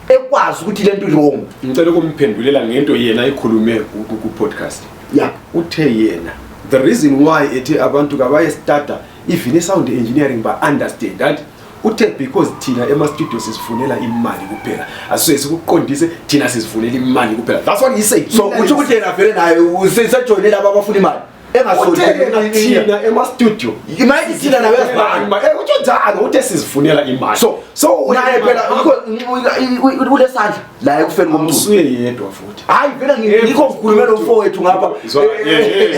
Ekwazi ukuthi lento i-wrong. Ngicela ukumphendulela ngento yena ayikhulume ku podcast. Yeah. Uthe yena the reason why ethe abantu kabaye starter even sound engineering ba understand that uthe because thina ema studio sizifunela imali kuphela, asisuke sikuqondise thina sizifunela imali kuphela. That's what he said. So uthi ukuthi yena vele naye usejoyine laba abafuna imali. Engasoli Uthe yena thina ema studio. Imali thina nawe uyazibala. Utsho njalo uthe sizifunela imali. So, So naye phela ulesandla la ekufeni komculo. Usuye yedwa futhi. Hayi vele ngikho ngikhulumela umfowethu ngapha. Zwa,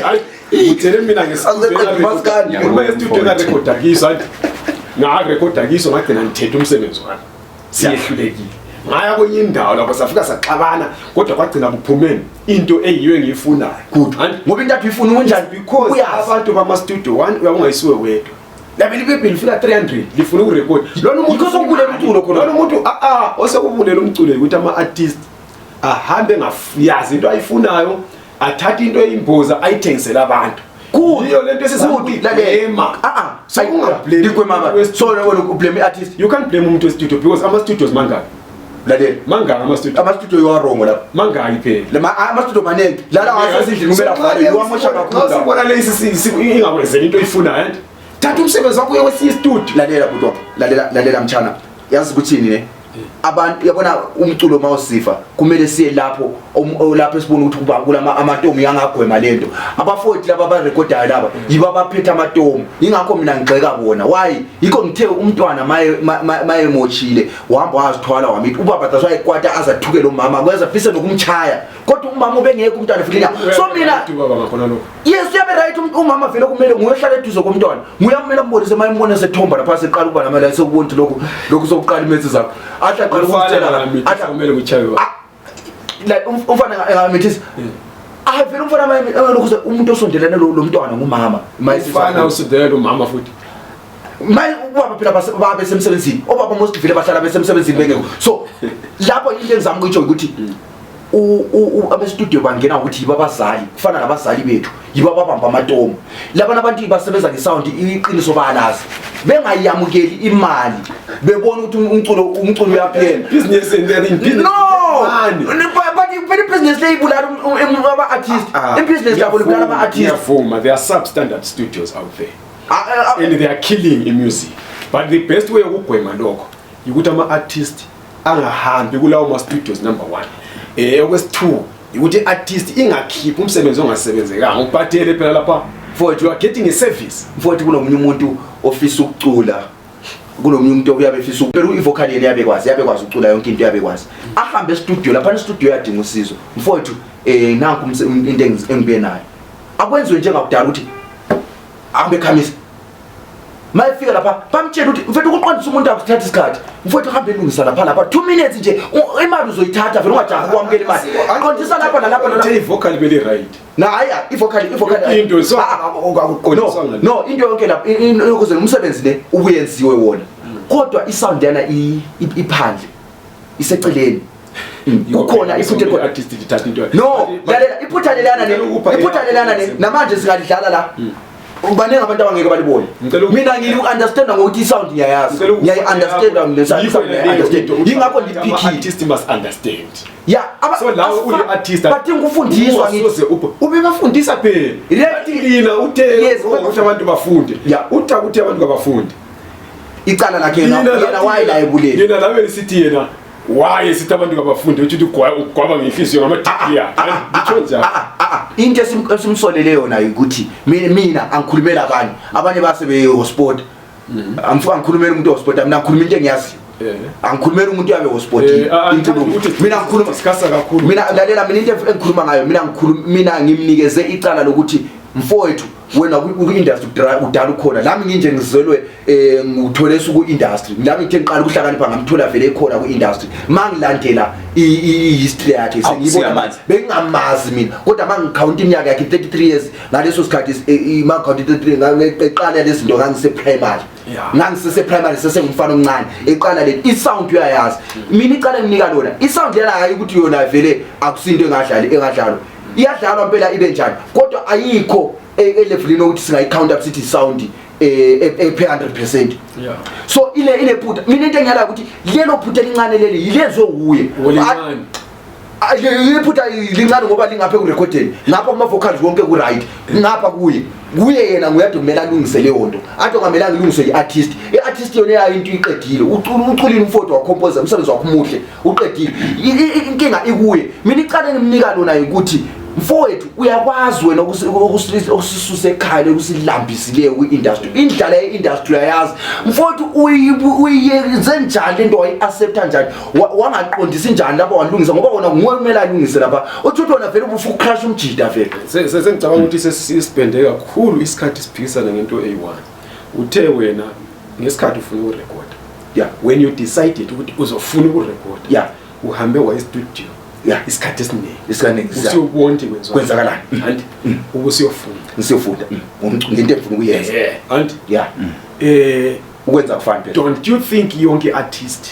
hayi, uthele mina ngestudio Asiqede maskandi. Uma estudio ngarekhoda kiso, hayi. Ngarekhoda kiso ngagcina ngithethe umsebenzi wami. Siyehlulekile. Ngaya kwenye indawo lapho safika saxabana kodwa kwagcina kuphumeni into eyiyo engiyifunayo. Good. Anti? Ngoba into uyifuna unjani? Because Uyazi. abantu bama studio one uyabungayisiwe wedwa. Labe libe lifika 300 lifuna ukurecord. Lona umuntu Yikho sokubulela umculo khona. Lona umuntu osekubulela umculo ukuthi ama artist Ahambe ngayazi into ayifunayo, athathe into eyimboza ayithengisele abantu. Yiyo lento esizakuyigwema. Ah ah, So ungablame Ligwema ba. So wena ublame i-artist. You can't blame umuntu westudio because ama studios mangaki? Lalela. Mangaki ama studio? Ama studio you are wrong lapha. Mangaki phela? Lama ama studio maningi. Lala wasezindlini kumele avale. Iwamosha kakhulu. Xa sibona lesi ingakwenzeli into oyifunayo and thatha umsebenzi wakho uye kwesinye istudio. Lalela bhuti wami. Lalela lalela mchana. Yazi ukuthini ne? Abantu yabona umculo mawusifa kumele siye lapho lapho esibona ukuthi kuba kulama amatomu yangagwema lento. Abafowethu laba abarekodayo laba yibo abaphethe amatomu. Ingakho mina ngigxeka bona. Why? Yikho ngithe umntwana maye maye mochile wahamba wazithwala wamithi ubaba that's why ekwata azathuke lo mama kwenza fise nokumchaya kodwa umama ubengekho umntwana futhi so mina ubaba ngakhona lokho. Yes, uyabe right umama vele kumele nguye ohlala eduze komntwana. Nguye kumele ambonise uma embona sethomba lapha seqala ukuba namala sekubona ukuthi lokhu lokhu sokuqala imetsi zakho. Athi aqala ukutshela athi kumele kuchaywe. Ah, like umfana engamithisa. Ah vele umfana maye lokhu umuntu osondelene lo mntwana ngumama. Umfana usondelene umama futhi. Maye ubaba phela babe semsebenzini. Obaba most vele bahlala besemsebenzini bengekho. So lapho into engizama ukuyitsho ukuthi abestudio bangena ukuthi yibo abazali kufana nabazali bethu yibo ababamba amatomu labana abantu basebenza ngesound iqiniso bayalazi bengayamukeli imali bebona ukuthi umculo umculo uyaphela business and they're in business no but but business leyibulala aba artist ibusiness yabo libulala ama artist ngiyavuma there are substandard studios out there and they are killing i music but the best way yokugwema lokho ukuthi ama artist angahambi kulawo ma studios number 1 okwesi-2 ukuthi i-artist ingakhiphi umsebenzi ongasebenzekanga ubhadele phela lapha Mfowethu, you are getting a service. Mfowethu, kunomunye umuntu ofisa ukucula, kunomunye umuntu oyabe efisa phela i-vocal yena yabekwazi yabekwazi ukucula yonke into yabekwazi ahambe estudio lapha estudio yadinga usizo mfowethu nanku into engibuye nayo akwenziwe njengakudala ukuthi ahambe ekhamisa mayefika lapha bamtshela ukuthi mfethu ukuqondisa umuntu akuthatha isikhathi mfethu uhambe elungisa lapha lapha 2 minutes nje imali uzoyithatha vele ungajahi ukwamukela imali qondisa lapha nalapha nalapha i-vocal beli right na hayi i-vocal i-vocal into so akuqondiswa no no into yonke lapha ukuze umsebenzi le ubuyenziwe wona kodwa isound yana iphandle iseceleni Kukhona iphutha elikhona artist lithatha into no lalela iphutha lelana ne iphutha lelana ne namanje singalidlala la baningi abantu abangeke balibone mina ngiyi-understanda ngokuthi i-sound ngiyayazi ngiyayi-understanda ngiyayi-understand yingakho ngiphikile artist must understand ya so lawe uli-artist badinga ukufundiswa ngithi ubebafundisa phela lina uthe ukuthi abantu bafunde utha ukuthi abantu kabafunde icala lakhe yena yena wayela ebuleni yena labe lisithi yena why sithi abantu kabafunde uthi ugwaba ngenhliziyo ngama-degree akhe ngitsho njalo into esimsolele yona ukuthi mina angikhulumela abanye abanye base behosport angikhulumela umuntu ohosport mina ngikhuluma into engiyaziyo angikhulumela umuntu oyabe hosport inkulumo mina ngikhuluma discussa kakhulu mina lalela mina into engikhuluma ngayo mina ngikhuluma mina ngimnikeze icala lokuthi mfowethu wena ku-industry udala ukhona lami nginje ngizelwe um ngithole suku-industry lami ngithe ngiqala ukuhlakanipha ngamthola vele ekhona ku-industry ma ngilandela i-history yakhe sengiyibona bengingamazi mina kodwa ma ngikhawunta iminyaka yakhe 33 years ngaleso sikhathi ma ngikhawunta 33 eqala lezi zinto ngangise-primary ngangisese-primary sesengumfana omncane eqala le i-sound uyayazi mina icala enginika lona i-sound yana hayi ukuthi yona vele akusinto engadlali engadlalwa iyadlalwa mpela ibe njani kodwa ayikho elevelini ukuthi singayi-count up sithi sound ephe 100% so ile inephutha mina into engiyala ukuthi lelo phutha elincane leli yilezwe wuye iphutha lincane ngoba lingapha ekurekhodeni ngapha kuma-vocals wonke ku-right ngapha kuye kuye yena nguyade kumele alungise leyo nto ade kungamelanga ilungiswe i-artist i-artist yona yayo into iqedile uculile umfowethu wakhompoza umsebenzi wakho umuhle uqedile inkinga ikuye mina icala engimnika lona ukuthi mfowethu uyakwazi wena ukusisusa ekhaya ukusilambisileyo kwi-industry indlala ye-industry uyayazi mfowethu uyenze njani lento wayi-accepta njani wangaqondisi njani lapha walungisa ngoba wona nguwe kumele alungise lapha uthi uthi wona vele ubufa ukucrash umjida vele sengicabanga ukuthi sesisibhende kakhulu isikhathi siphikisana ngento eyi-one uthe wena ngesikhathi ufuna ukurekhoda when you decided ukuthi uzofuna ukurekhoda uhambe waya estudio isikhathi esiningi isikhathi usuyobona ukuthi kwenziwa kwenzakalani anti ubusuyofunda ngisiyofunda ngento engifuna ukuyenza anti ukwenza kufani phela don't you think yonke artist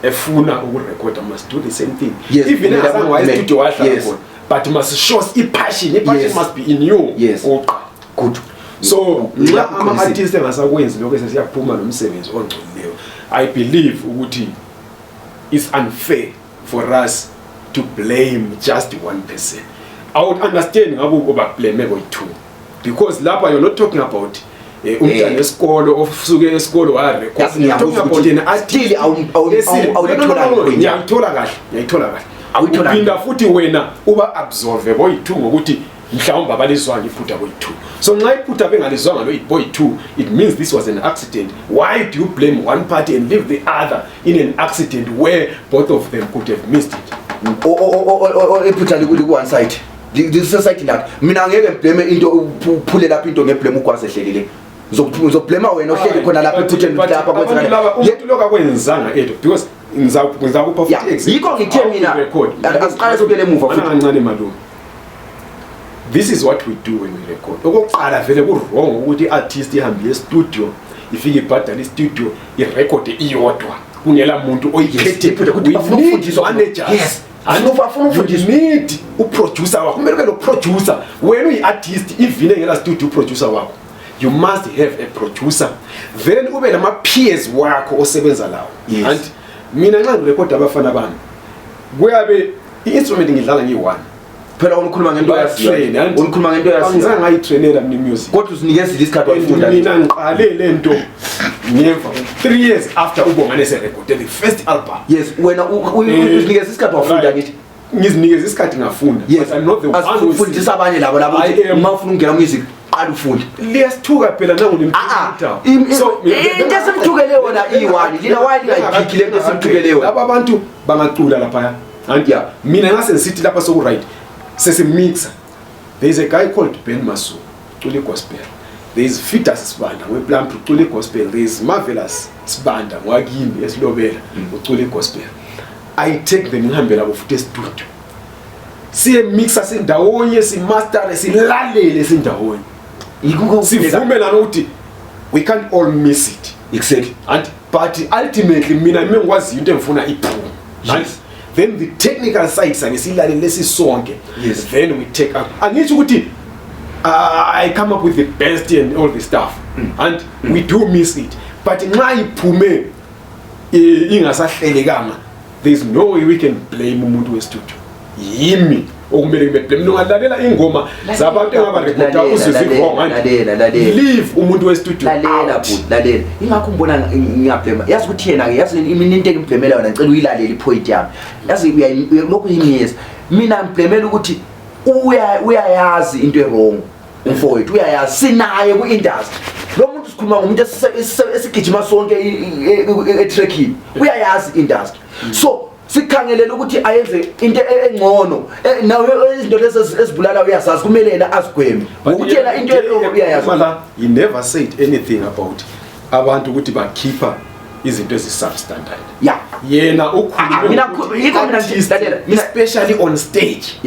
Efuna ukurekhoda must do the same thing. Yes, Even kumele azange waye kumele. studio wahlala Yes. khona. But must show i-passion. I-passion Yes. must be in you. Yes. Okokuqala. Good. So nxa Lapho uqinisile. ama-artist engasakwenzi lokho sesiyaphuma nomsebenzi ongcolileyo. I believe ukuthi it's unfair for us to blame just one person. I would understand ngabe uba-blame koyi-two because lapha you're not talking about umntana esikolo osuke esikolo warecord. Yazi You're talking ngiyakuzwa about ukuthi an artist still awulitholanga No. point. Ngiyayithola kahle, ngiyayithola kahle. Awuyitholanga. Uphinda futhi wena uba absolve boyi-two ngokuthi mhlawumbe abalizwanga iphutha boyi-two. So nxa iphutha bengalizwanga lo boyi-two, it means this was an accident. Why do you blame one party and leave the other in an accident where both of them could have missed it? O iphutha liku one side, lisesayidini lakhe. Mina angeke ngiblame into, uphule lapha into ngeblame ugwaze ehlelile. Ngizoblame wena ohleli khona lapha ephutheni But lapha abantu kwenzakala. laba, umuntu lokhu akwenzanga edwa because ngizakupha futhi example. Yikho ngithe How we mina, record. Asiqale sibuyele emuva Mana futhi. kancane malume. This is what we do when we record. Okokuqala vele ku-wrong ukuthi i-artist ihambe e-studio, ifike ibhadale i-studio, irekhode iyodwa kungela muntu oyikhethe. Iphutha ukuthi We bafuna need ukufundiswa. managers. Yes. And Bafuna ukufundiswa. you need uproducer wakho, kumele ube lo producer. Wena uyi-artist, even engela studio uproducer wakho, you must have a producer, then ube nama-peers wakho osebenza lawo. Yes. And mina nxa ngirekhoda abafana bami, kuyabe i-instrument ngidlala ngiyi-one. Phela ukhuluma ngento Bayatrain, yaziyo, and ukhuluma ngento yaziyo. Angizange ngayitrainela mina i-music. Kodwa uzinikezile isikhathi And wayifunda. mina ngiqale le nto ngemva 3 years after uBongane serekhode the first album. Yes, wena uzinikeza isikhathi wafunda. Ngithi Ngizinikeza isikhathi ngafunda, but I'm not the one who is- Asifundisa abanye labo labo I ukuthi am- uma ufuna ukungena music qala ufunde. Liyasithuka phela. Ah, ah. Into esimthukele yona iyi-one lina, why lingayiphikhi le nto esimthukele yona? Laba abantu bangacula laphaya and mina ngase ngisithi lapha soku-right, sesimixa. There is a guy called Ben Masu, ucula i-gospel. There is Fidas Sibanda ngwePlumtree, ucula i-gospel. There is Marvelous Sibanda ngwakimi esilobela, ucula i-gospel. I take them, ngihambe labo futhi estudio, siyemixa sindawonye, simastere, silalele sindawonye, sivumelana ukuthi we can't all miss it. And but ultimately mina mengikwaziyo into engifuna iphume. And then the technical side sake silalele sisonke. Then we take up. Angisho ukuthi I come up with the best and all the stuff, and we do miss it, but nxa iphume ingasahlelekanga, there is no way we can blame umuntu westudio. Yimi okumele ngibe blame. Ungalalela ingoma zabantu engabarekhoda Lalela, uzwe lalela, zi-wrong and lalela, lalela. leave umuntu westudio Lalela out. Bhuti, lalela. Ingakho ngibona ngiyablema, yazi ukuthi yena-ke, yazi mina into engiblemela yona, ngicela uyilalele ipoint yami. Yazi lokhu yingiyeza mina ngiblemela ukuthi uyayazi into e-wrong umfowethu, uyayazi. Sinaye ku-industry lo muntu, sikhuluma ngomuntu esigijima sonke etrackini, uyayazi i-industry. So sikhangelele ukuthi ayenze into engcono. Nawe izinto lezi ezibulala uyazazi, kumele yena azigweme ngokuthi yena into e-wrong uyayazi. La, he never said anything about abantu ukuthi bakhipha izinto ezi-substandard. Yena Ah, ukhulume mina ngokuthi yikho mina artist, lalela, mina- especially on stage,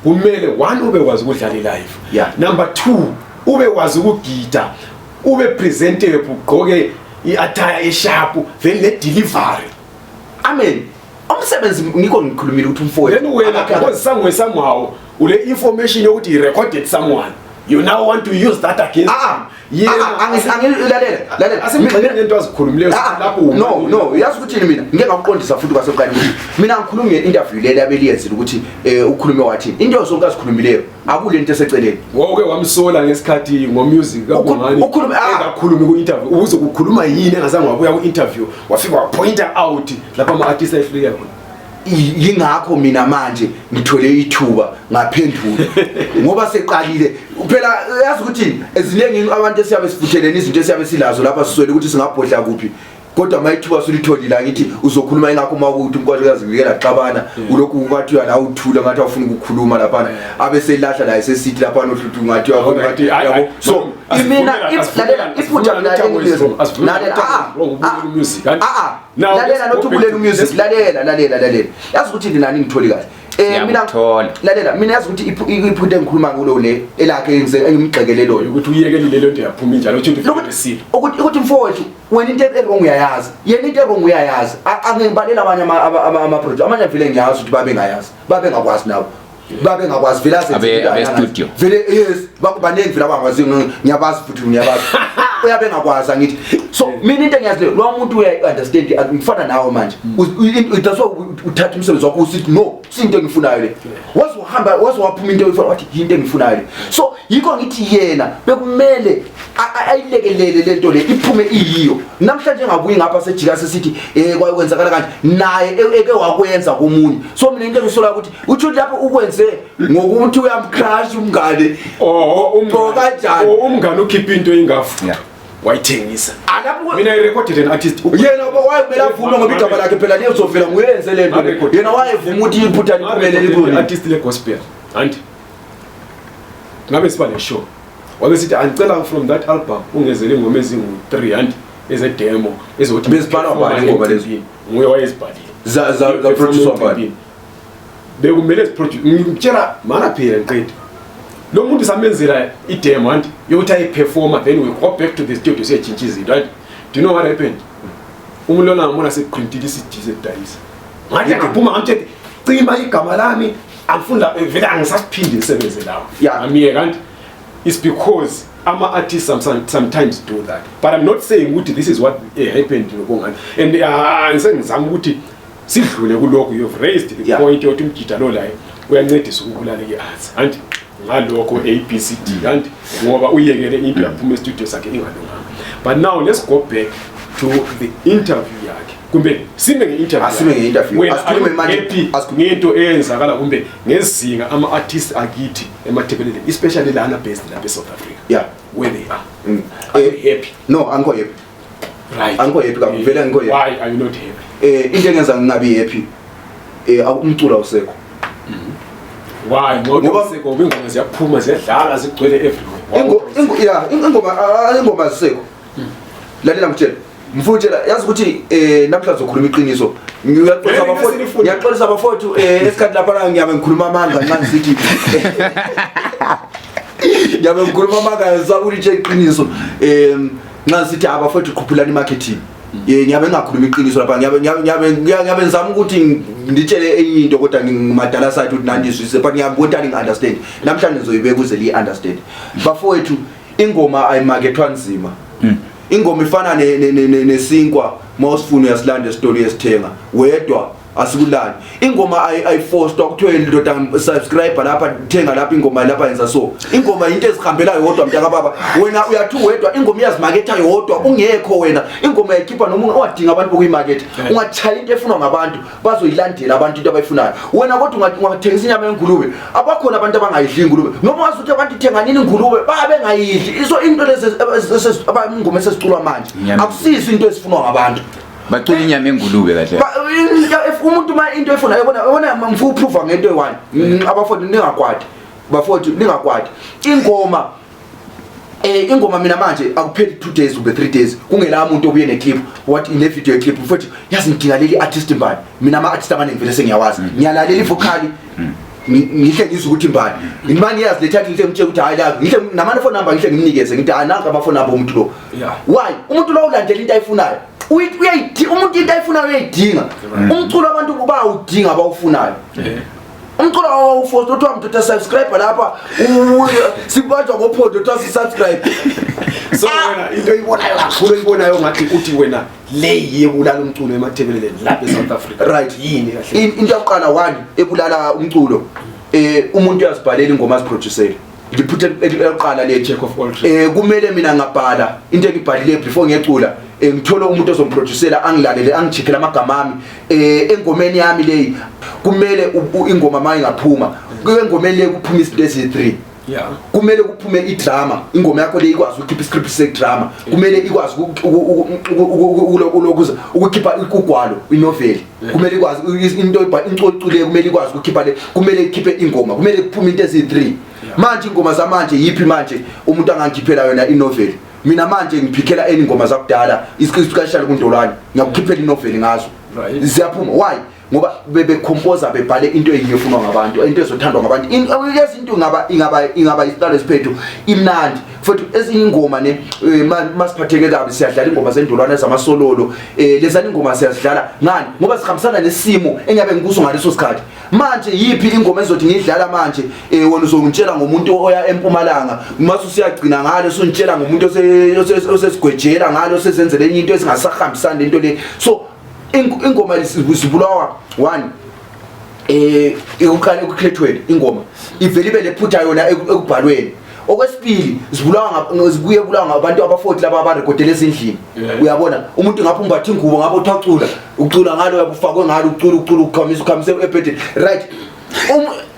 kumele one ube kwazi ukudlala i-live, number two ube kwazi ukugida, ube presentable, ugqoke i-attire esharp, then le-delivery. Amen. Umsebenzi ngikho ngikhulumile ukuthi umfowethu Then wena, because somewhere somehow ule information yokuthi he recorded someone, you now want to use that against Ah, him. Yena ah, lalela, lalela. Asimgxileni ngento azikhulumileyo. Ah, lapho no, yazi ukuthi mina ngike ngakuqondisa futhi kwasekuqala ukuthi mina ngikhuluma nge-interview leli abeliyenzile ukuthi ukhulume wathini. Into zonke azikhulumileyo akule nto eseceleni. Wawuke wamsola ngesikhathi ngomusic kaBongani. Ah. Engakhulumi ku-interview, uze kukhuluma yini engazange wabuya ku-interview, wafika wapointa out lapho ama-artist ayehluleka khona. Yingakho mina manje ngithole ithuba ngaphendula ngoba seqalile phela. Yazi ukuthi eziningi abantu esiyabe sifuthelene izinto esiyabe silazo lapha, siswele ukuthi singabhodla kuphi, kodwa uma ithuba sulitholile angithi uzokhuluma. Ingakho uma kuthi umkwasho uyazivikela xabana, ulokhu ungathi la uthula ngathi awufuni ukukhuluma laphana, abe selahla la esesithi laphana ohluthu ngathi uyabona Alright, ngathi yabo. So mina lalela iphutha mina lalela, ah, ah, ah, ah, lalela, not ukulela umusic. Lalela, lalela, lalela. Yazi ukuthi nani ngitholi kahle. Eh mina lalela mina yazi ukuthi iphutha engikhuluma kulo le elakhe engimgxekele lona ukuthi uyekelile lento yaphuma injalo uthi into ukuthi mfowethu wena into e-wrong uyayazi yena into e-wrong uyayazi angibaleli abanye ama-project amanye vele ngiyazi ukuthi babengayazi babengakwazi nabo babengakwazi vele abe studio vele yes baningi vele abangakwazi ngiyabazi futhi ngiyabazi uyabe engakwazi angithi so mina into engiyazi leyo lowa muntu uyayi-understand ngifana nawe manje that's why uthatha umsebenzi wakho usithi no sinto engifunayo le waze wahamba waze waphuma into oyifuna wathi yinto engifunayo le so yikho ngithi yena bekumele ayilekelele lento le iphume iyiyo namhlanje engabuyi ngapha sejika sesithi eh kwenzakala kanje naye e, eke wakwenza komunye so mina into engisolayo ukuthi uthi lapho ukwenze ngokuthi uyamcrush umngane oh umngane kanjani oh, umngane ukhipha into engafu wayithengisa mina i recorded an artist yena wayemele avume ngoba igama lakhe phela liyozovela nguyenze le nto yena wayevuma ukuthi iphutha liphumele liphume artist le gospel anti ngabe siba le show wabe sithi angicela from that album ungezele ingoma ezingu-3 anti ezedemo ezokuthi bezibhalwa bani ingoma lezi nguye wayezibhalile zaproducwa bani bekumele ziproduce ngimtshela mana phela ngiqede lo muntu samenzela idemo anti yokuthi ayiperforma then we go back to the studio siyetshintsha izinto anti do you know what happened umuntu lona ngambona seprintile i-cd sedayisa ngathi ngaphuma ngamtshela cima igama lami angifunda eh, vele angisasiphindi ngisebenze lawo ngamiyeka anti it's because ama-artists sometimes do that but i'm not saying ukuthi this is what eh, happened nobongani and uh, ngisengizama ukuthi sidlule kulokhu you have raised the yeah. point yokuthi umjida lo laye uyancedisa ukubulala i-arts anti ngalokho A B C D anti ngoba uyekele into yaphuma estudio sakhe ingalunganga but now let's go back to the interview yakhe kumbe sime nge-interview asime nge-interview asikhulume manje ngento eyenzakala kumbe ngezinga ama-artists akithi emathebeleleni especially lana based lapha e-South Africa yeah where they are mm. are you eh, happy no angikho happy right angikho happy kakhulu vele angikho happy why are you not happy eh into engenza ngingabi happy eh umculo awusekho mhm. why ngoba usekho ngoba ingoma ziyaphuma ziyadlala zigcwele everywhere ingo yeah ingoma ingoma zisekho hmm. lalela ngitshela mfutshela yazi ukuthi eh namhlanje uzokhuluma iqiniso ngiyaxolisa abafowethu ngiyaxolisa abafowethu eh esikhathi lapha ngiyabe ngikhuluma amanga nxa ngisithi ngiyabe ngikhuluma amanga ngisabula itshe iqiniso um nxa sithi abafowethu qhuphulani i-marketing ye ngiyabe ngingakhuluma iqiniso lapha ngiyabe ngiyabe ngiyabe ngizama ukuthi ngitshele enye into kodwa ngimadala side ukuthi nani izwise but ngiyabe kodwa ngi-understand namhlanje ngizoyibeka uze liyi-understand bafowethu ingoma ayimakethwa nzima hmm. ingoma ifana nesinkwa uma usifuna uyasilanda esitolo uyesithenga wedwa asikulani ingoma ayifostwa kuthiwe ndoda subscribe lapha thenga lapha ingoma lapha yenza so ingoma into ezihambelayo yodwa mntaka baba wena uyathi wedwa ingoma iyazimaketha yodwa ungekho wena ingoma yayikhipha noma ungadinga abantu bokuyimaketha ungachaya into efunwa ngabantu bazoyilandela abantu into abayifunayo wena kodwa ungathengisa inyama yengulube abakhona abantu abangayidli ingulube noma wazi ukuthi abantu thenganini ingulube babengayidli so into lezi ingoma esesiculwa manje akusizo into ezifunwa ngabantu bacula inyama engulube kahle umuntu uma into efuna yabona yabona ngifuna uprova ngento eyi-one mm, abafowethu ningakwati bafowethu ningakwati ingoma Eh ingoma mina manje akupheli 2 days kumbe 3 days kungela umuntu obuye ne clip what ine video clip mfowethu yazi ngidinga leli artist mbani mina ama artist amaningi vele sengiyawazi mm. ngiyalalela ivocal mm. ngihle ngizwe ukuthi mbani ngimani ngiyazi le title ngihle ngitshela ukuthi hayi la ngihle namane phone number ngihle ngimnikeze ngithi hayi nanka ama phone number umuntu lo why umuntu lo ulandela into ayifunayo uyayidinga umuntu into ayifunayo uyayidinga umculo abantu bawudinga abawufunayo umculo awawufosta kuthiwa mntu subscribe lapha sibanjwa ngophondo kuthiwa si-subscribe so ah! wena into oyibonayo kakhulu oyibonayo ngathi uthi wena le yebulala umculo emathebeleleni lapha e-south africa right yini kahle into yokuqala one ebulala umculo um umuntu uyazibhalela ingoma aziproducele liphutha elokuqala leli check of all trades eh kumele mina ngabhala into engibhalileyo before ngiyecula eh ngithole umuntu ozomproducela angilalele angicheckele amagama ami eh engomeni yami leyi kumele ingoma maye ngaphuma engomeni leyi kuphuma izinto ezi3 yeah kumele kuphume idrama ingoma yakho le ikwazi ukukhipha iscript sedrama kumele ikwazi ukulokuza ukukhipha ugwalo inoveli kumele ikwazi into incoculeyo kumele ikwazi ukukhipha le kumele ikhiphe ingoma kumele kuphume into eziyi-3 manje ingoma zamanje yiphi manje umuntu angangikhiphela yona inoveli mina manje ngiphikhela eni ingoma zakudala isikashali kundolwane ngiyakukhiphela inoveli ngazo ziyaphuma why Ngoba bebecomposa bebhale into eyinye efunwa ngabantu, into ezothandwa ngabantu. Yazi into ingaba isiqalo esiphethu imnandi. Futhi ezinye ingoma ne masiphatheke kabi siyadlala ingoma zendolwana zamasololo, lezani ingoma siyazidlala ngani? Ngoba zihambisana nesimo engiyabe ngikuso ngaleso sikhathi. Manje yiphi ingoma ezothi ngidlala manje, wena uzongitshela ngomuntu oya eMpumalanga, mase usiyagcina ngalo usuntshela ngomuntu osesigwejela ngalo sezenzele enye into ezingasahambisani lento le. So ingoma zibulawa one ekuqala ekukhethweni ingoma ivele ibe lephutha yona ekubhalweni. Okwesibili zibulawa zibuye bulawa ngabantu aba40 laba abarekodela ezindlini. Uyabona umuntu ngapha umbatha ingubo ngapha uthacula ucula ngalo uyabufakwe ngalo ucula ucula ukhamisa ukhamise ebhedeni, right?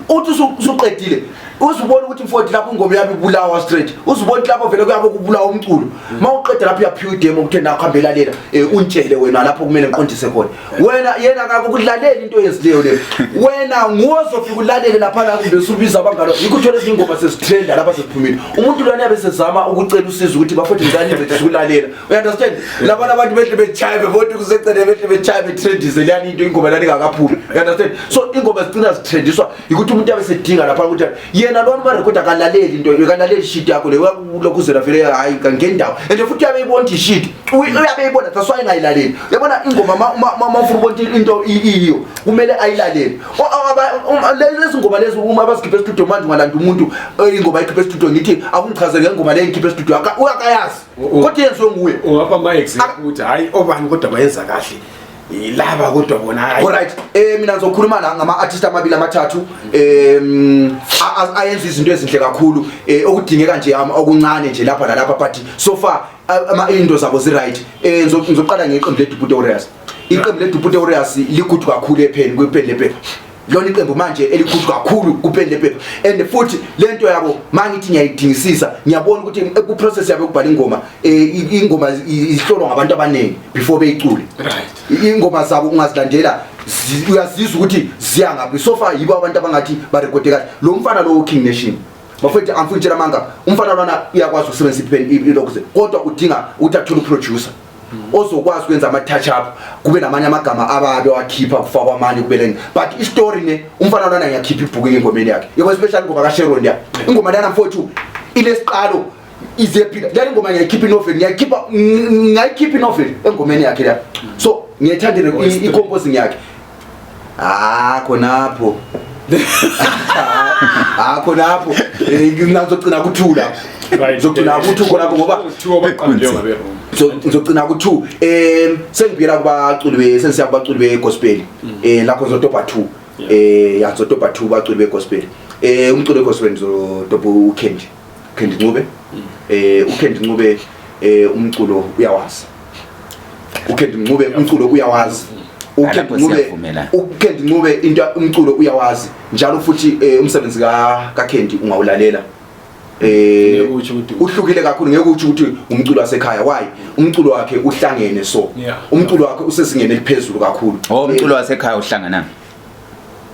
Uthi usuqedile uzubona ukuthi mfowethu lapho ingoma yami ibulawa straight, uzubona ukuthi lapho vele kuyabe kubulawa umculo. Mawuqeda lapho uyaphiwa idemo ukuthi nakho hambe lalela, untshele wena lapho kumele ngiqondise khona. Wena yena akakudlaleli into oyenzileyo le, wena nguwe ozofika ulalele lapha la kumbe usubiza abangalo. Yikho uthola ezinye ingoma sesitrenda lapha sesiphumile, umuntu lwana yabe sezama ukucela usizo ukuthi bafowethu ngicela nincedise ukulalela. You understand? Labana abantu behle bechaye bebona kusecele behle bechaye betrendise leyani into ingoma lani ingakaphumi. You understand? So ingoma zigcina zitrendiswa yikuthi umuntu abe sedinga lapha ukuthi yena lona uma record akalaleli into, akalaleli shit yakho le, uyakulokhuzela vele hayi ngendawo. And futhi uyabe ibona ukuthi shit, uyabe ibona, that's why engayilaleli. Uyabona ingoma ma ufuna ukubona into iyiyo kumele ayilalele. Lezi ngoma lezi uma abazikhipha e-studio manje ungalanda umuntu, ingoma ayikhipha e-studio ngithi akungichazele ngengoma le ngikhipha e-studio, uyakayazi. Kodwa yenziwe nguye. Ungapha ama example ukuthi hayi obani kodwa bayenza kahle yilaba kodwa bona hayi. Alright, mina ngizokhuluma la ngama artist amabili amathathu, ayenza izinto ezinhle kakhulu, okudingeka nje okuncane nje lapha nalapha, but so far ama into zabo zi right. Ngizoqala ngeqembu le Dubuto Warriors. Iqembu le Dubuto Warriors likhulu kakhulu epheni kwipheni lephepha. Lona iqembu manje elikhulu kakhulu kupheni lephepha, and futhi lento yabo mangithi ngiyayidingisisa ngiyabona ukuthi ku process yabo yokubhala ingoma, ingoma ihlolwa ngabantu abaningi before beyicule. Ingoma zabo ungazilandela uyazizwa ukuthi ziya ngaphi. So far yibo abantu abangathi barekode kahle. Lo mfana lo King Nation bafethu, angifuni ukutshela amanga, umfana lwana uyakwazi ukusebenzisa ipen ilokhuze, kodwa udinga ukuthi athole uproducer ozokwazi ukwenza ama touch up, kube namanye amagama ababe wakhipha kufakwa amanye kube leni, but istory ne umfana lwana ngiyakhipha ibhuku engomeni yakhe yebo, especially ingoma kaSharon ya ingoma lana mfowethu ilesiqalo izephila lana ingoma ngiyakhipha inovel, ngiyakhipha ngayikhipha inovel engomeni yakhe la. So ngiyayithanda i-composing yakhe. Khonapho khonapho ngizogcina kuthula, ngizogcina kuthi khonapho ngoba ngizogcina ku2. Sengibuyela kubaculi be sengisiya kubaculi be gospel, lapho ngizotopha 2, ya ngizotopha 2 baculi be gospel. Umculo we gospel ngizotopha uKendi, Kendi Ncube. uKendi Ncube, umculo uyawazi uKendi Ncube, umculo uyawazi uKendi Lapho Ncube. siyavumelana. uKendi Ncube into umculo uyawazi njalo futhi, umsebenzi ka kaKendi ungawulalela, Ngeke utsho ukuthi uhlukile kakhulu. Ngeke utsho ukuthi umculo wasekhaya. Why? Umculo wakhe uhlangene, so umculo wakhe usezingeni eliphezulu kakhulu. Oh, umculo wasekhaya uhlangana.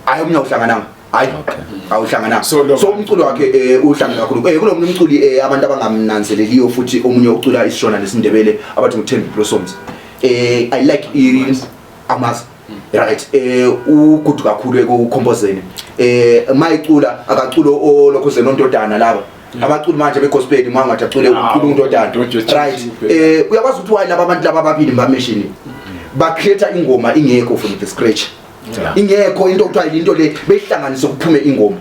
Hayi, omnye awuhlangananga, hayi, awuhlangananga. So, So umculo wakhe uhlangene kakhulu. Kunomunye umculi, abantu abangamnanzeleliyo futhi, omunye ucula isiShona nesiNdebele abathi nguThembi Blossoms. I like amazi, right? Ugudu kakhulu ekucompozeni. Mayicula akaculo olokho zenondodana laba abaculi manje begospel, uma ngathi acule ucula undodana, right? Uyakwazi ukuthi why laba abantu laba ababili bameshini ba create ingoma ingekho from the scratch, ingekho into okuthiwa into le, beyihlanganise kuphume ingoma.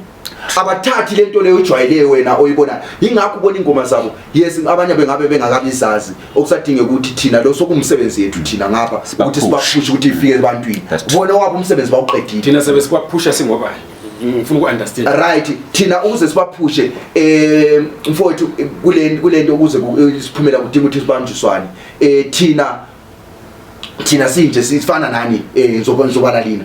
Abathathi lento leyo ojwayele wena oyibona, ingakho ubona ingoma zabo. Yes, abanye bengabe bengakabizazi, okusadinge ukuthi thina lo sokumsebenzi yethu thina ngapha ukuthi sibaphushe ukuthi ifike ebantwini. That's true. Bona wabo umsebenzi bawuqedile. Thina sebe sibaphusha singobani? Ngifuna uku-understand. Right, thina ukuze sibaphushe, mfowethu, kulento ukuze siphumela kudinga ukuthi sibanjiswane. Thina sinje sifana nani, ngizobala lina,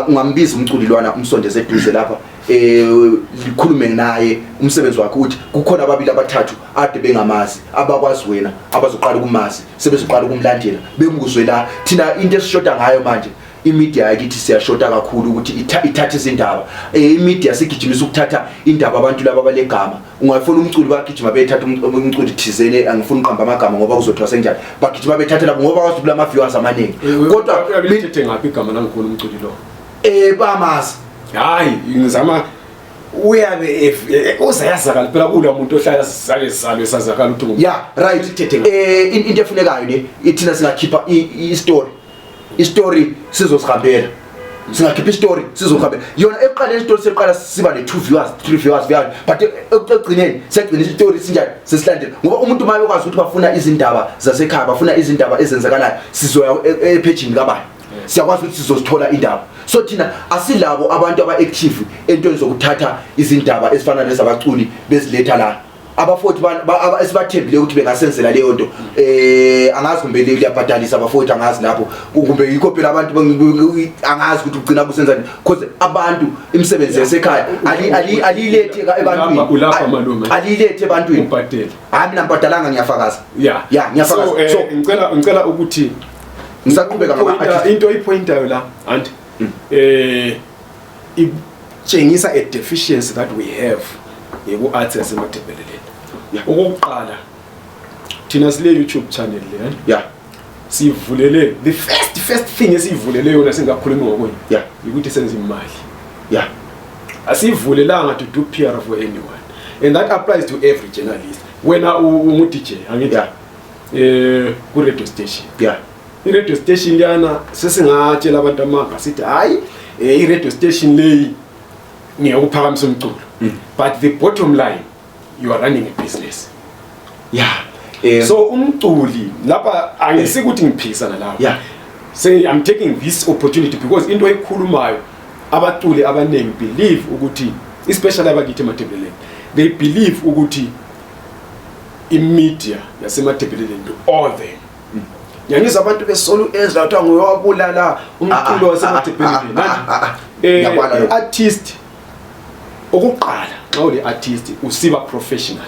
ungambiza umculi lwana, umsondeze eduze lapha, likhulume naye umsebenzi wakhe, ukuthi kukhona ababili abathathu ade bengamazi abakwazi wena, abazoqala ukumazi, sebezoqala ukumlandela bemuzwe la. Thina into esishoda ngayo manje Imedia yakithi siyashota kakhulu ukuthi ithathe izindaba. Imedia sigijimisa ukuthatha indaba abantu laba balegama. Ungafuna umculi bagijima bethatha umculi thizene, angifuni uqamba amagama ngoba kuzothiwa senjani. Bagijima bethatha labo ngoba kwazi kulama viewers amaningi. Kodwa lithethe ngaphi igama langikhona umculi lo? Bamazi. Hayi, ngizama uyabe uzayazakala phela kula muntu ohlala sake sizalwe sazakala ukuthi ngumuntu. Yeah, right. Into efunekayo ne ithina singakhipha i-story. I-story sizosihambela. Singakhipha i-story sizohambela. Yona ekuqaleni i-story seqala siba ne 2 viewers, 3 viewers viewers, but ekugcineni segcina i-story sinjani sesilandela. Ngoba umuntu uma ekwazi ukuthi bafuna izindaba zasekhaya, bafuna izindaba ezenzakalayo, sizoya ephejini kabani. Siyakwazi ukuthi sizozithola indaba. So thina asilabo abantu aba-active entweni zokuthatha izindaba ezifana nezabaculi beziletha la. Abafowethu esibathembile ukuthi bengasenzela leyo nto. Angazi kumbe liyabhadalisa abafowethu, angazi lapho. Kumbe yikho phela abantu angazi ukuthi ugcina kusenzani. Because abantu imisebenzi yasekhaya aliyilethi ebantwini. Ulapha malume. Aliyilethi ebantwini. Ubhadele. Hayi mina ngibhadalanga, ngiyafakaza. Yeah. Yeah, ngiyafakaza. So, ngicela ukuthi ngisaqhubeka ngama artist. Into oyipointayo la, anti. Itshengisa a deficiency that we have ngeku arts yaseMatabeleland. Okokuqala thina sile YouTube channel le, Sivulele the first thing esivulele yona singakhulumi ngokunye. Ukuthi senze imali. Asivulelanga to do PR for anyone. And that applies to every journalist. Wena ungu DJ, angithi? Ku radio station. I radio station liyana sesingatshela abantu amanga sithi hayi, i radio station leyi ngiyokuphakamisa umculo. But the bottom line, you are running a business. So umculi lapha angisikuthi ngiphikisana lapha. Say I'm taking this opportunity because into ekhulumayo abaculi abaningi believe ukuthi, especially abakithi eMatabeleland, they believe ukuthi imedia yaseMatabeleland all them. Ngiyangizwa abantu besola uEzra kuthiwa nguye owabulala umculo waseMatabeleland. Ngiyakwana lokho. Artist okokuqala xa ule artist usiba professional,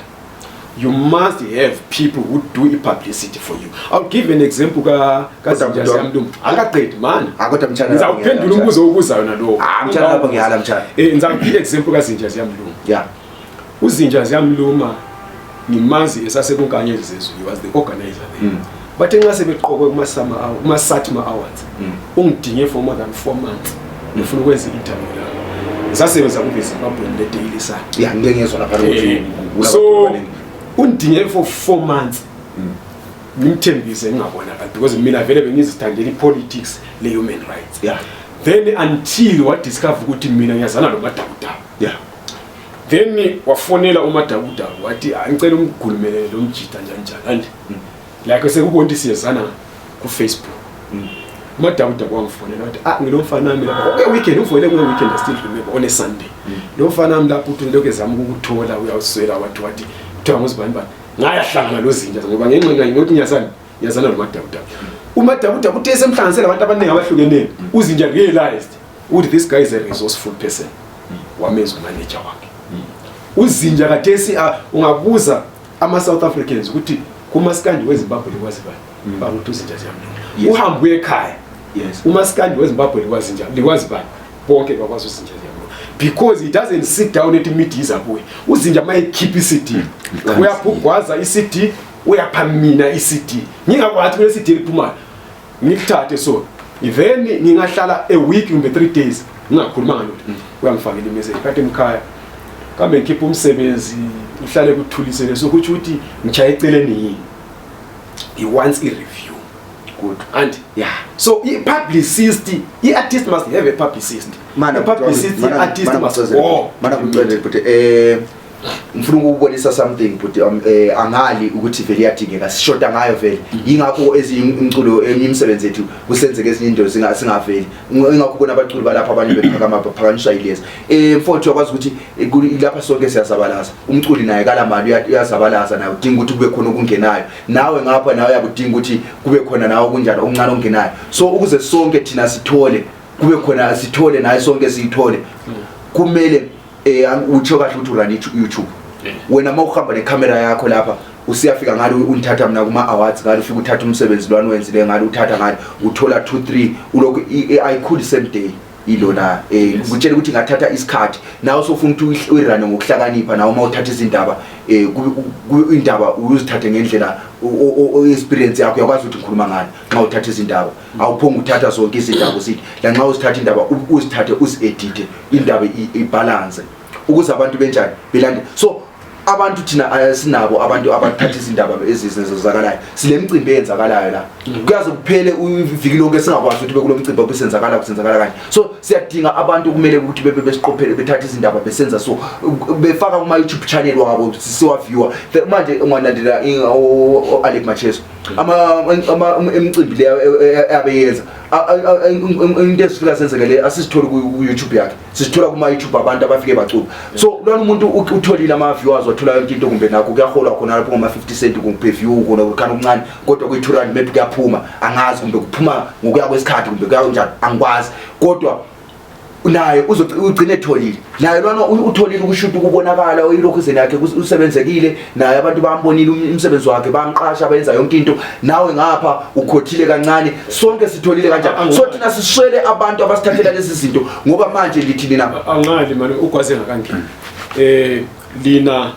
you must have people who do i-publicity for you. I'll give an example ka Kodwa Zinja mntwana. Ziyamlungu. Akaqedi mana. Ah, kodwa mtshana, Ngizawuphendula ngiyala, umbuzo obuzayo nalowo. Ah, mtshana lapho ngiyala, mtshana. Ngizakupha i-example kaZinja Ziyamlungu. UZinja Ziyamluma ngimazi esasekunkanyezi zezulu, he was the organizer there. Bathe nxa sebeqokwe kuma-SATMA Awards, ungidinge for more than 4 months. Ngifuna ukwenza i-interview lapho. Ngisasebenza kube Zimbabwe le Daily Sun. Yeah, ngike ngezwa lapha ukuthi kulabo abaningi. Undinge for 4 months. Ngimthembise ngingabonakali because mina vele bengizithandela i-politics le human rights. Then until wa discover ukuthi mina ngiyazana noMadabudabu. Then wafonela uMadabudabu wathi ngicela umgulumelele lo mjida njani njani kanje. Like sekubona ukuthi siyezana ku Facebook. uMadabudabu wangifonela wathi ngilomfana wami lapha. Okay, weekend ufonele kule weekend, I still remember on a Sunday. Lo mfana wami lapho uthi lokho ezama ukukuthola uyawuswela wathi wathi kuthiwa nguzibani bani. Ngayahlangana lo zinja ngoba ngenxa ngokuthi ngiyazana noMadabudabu. uMadabudabu uthe semhlanganisela abantu abaningi abahlukeneyo. Uzinja realized ukuthi this guy is a resourceful person. Wamenza umanager wakhe. Uzinja kathesi ungabuza ama South Africans ukuthi kumaskandi weZimbabwe likwazi bani? Bakuthi uzinja ziyamlunga. Uhambe uye ekhaya. Umaskandi weZimbabwe likwazi njani? Likwazi bani? Bonke bakwazi uzinja ziyamlunga. Because he doesn't sit down at media izabuye. Uzinja mayekhipha iCD. Uyaphugwaza iCD, uyapha mina iCD. Ngingakwazi kule CD eliphumayo. Ngikuthathe so. Even ngingahlala a week kumbe 3 days ngingakhuluma ngalutho. Uyangifakela imessage kade emkhaya. Kambe ngikhipha umsebenzi uhlale kuthulisele so kuthi ukuthi ngichaye eceleni yini. He wants a review. Good. And yeah. So i publicist, i artist must have a publicist. Mana I publicist, mana, i artist mana must kucele, go. Mana kucele but ngifuna ukubonisa something but angali ukuthi vele iyadingeka sishoda ngayo vele. Yingakho ezinye imculo eminye imisebenzi yethu kusenzeka ezinye into singaveli. Ingakho kubona abaculi balapha abanye bephakama baphakanyiswa yilezi. Mfowethu uyakwazi ukuthi lapha sonke siyazabalaza. Umculi naye kala mali uyazabalaza naye udinga ukuthi kube khona okungenayo. Nawe ngapha nawe uyakudinga ukuthi kube khona nawe okunjalo okuncane okungenayo. So ukuze sonke thina sithole kube khona sithole naye sonke siyithole. Kumele utsho kahle ukuthi urun YouTube. Wena mawuhamba necamera yakho lapha Usiyafika ngalo unithatha mina kuma awards ngalo ufika uthatha umsebenzi lwani wenzile ngalo uthatha ngalo uthola 2 3 ulokhu ayikhuli same day ilona ngikutshela ukuthi ngathatha isikhathi nawe usofuna ukuthi uyirane ngokuhlakanipha nawe uma uthatha izindaba eh indaba uyuzithathe ngendlela experience yakho uyakwazi ukuthi ngikhuluma ngani nxa uthatha izindaba awuphongi uthatha zonke izindaba usithi lanxa uzithatha indaba uzithathe uzi-edite indaba ibalance ukuze abantu benjani belande. So abantu thina sinabo abantu abathatha izindaba ezizenzakalayo, silemicimbi eyenzakalayo la, kuyaze kuphele iviki lonke singakwazi ukuthi bekulo mcimbi obusenzakala kusenzakala kanje. So siyadinga abantu kumele ukuthi bebe besiqophele, bethathe izindaba besenza, so befaka kuma YouTube channel wabo siwaviewer. Manje ungalandela o-Alec Macheso, ama imicimbi le abeyenza, into ezifika senzeke le asizitholi ku YouTube yakhe, sizithola kuma YouTube abantu abafike bacula. So lona umuntu utholile ama viewers, wathola yonke into, kumbe nakho kuyaholwa khona lapho ngama 50 cent kumbe view khona kukhana okuncane, kodwa kuyi 2 rand maybe kuyaphuma, angazi kumbe kuphuma ngokuya kwesikhathi kumbe kuya kanjani, angikwazi, kodwa naye uzogcina etholile. Naye lwana utholile ukushuta, ukubonakala ilokhu izeni yakhe usebenzekile naye, abantu bambonile umsebenzi wakhe, bamqasha, bayenza yonke into. Nawe ngapha ukhothile kancane, sonke sitholile kanjani. So thina siswele abantu abasithathela lezi zinto, ngoba manje lithi nina Angali manje ugwaze ngakangeni, lina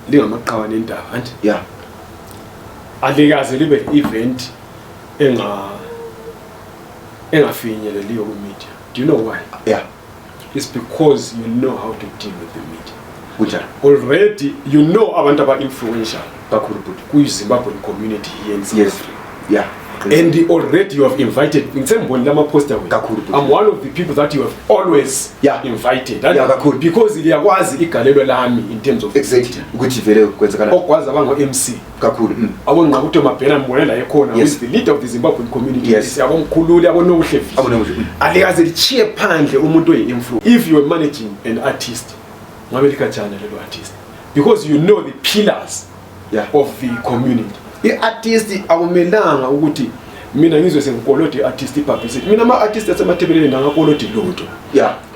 lingamaqhawe nendaba anti alikaze libe event engafinyeleliyo ku media. Do you know why? Yeah. It's because you know how to deal with the media. Kunjani? Already you know abantu aba influential kakhulu bhuti kuyi-Zimbabwean community here in South Africa. And already you have invited, ngisembonile ama-poster wenu. Kakhulu, bhuti. I'm one of the people that you have always invited. Yeah, kakhulu. Because liyakwazi igalelo lami in terms of Ukuthi vele kwenzakala. Ogwazi abango-MC. Kakhulu. Abongqa ukuthi Mabhena mbone la ekhona, who is the leader of the Zimbabwean community. Siyabomkhululi abonokuhle vile. Abonokuhle. Alikaze lichiye phandle umuntu oyi-influence. If you were managing an artist, ngabe likhatshana lelo artist, because you know the pillars of the community. I-artist akumelanga ukuthi mina ngizwe sengikolode i-artist i-publicity. Mina ama-artist asemathebeleni angakolodi lutho.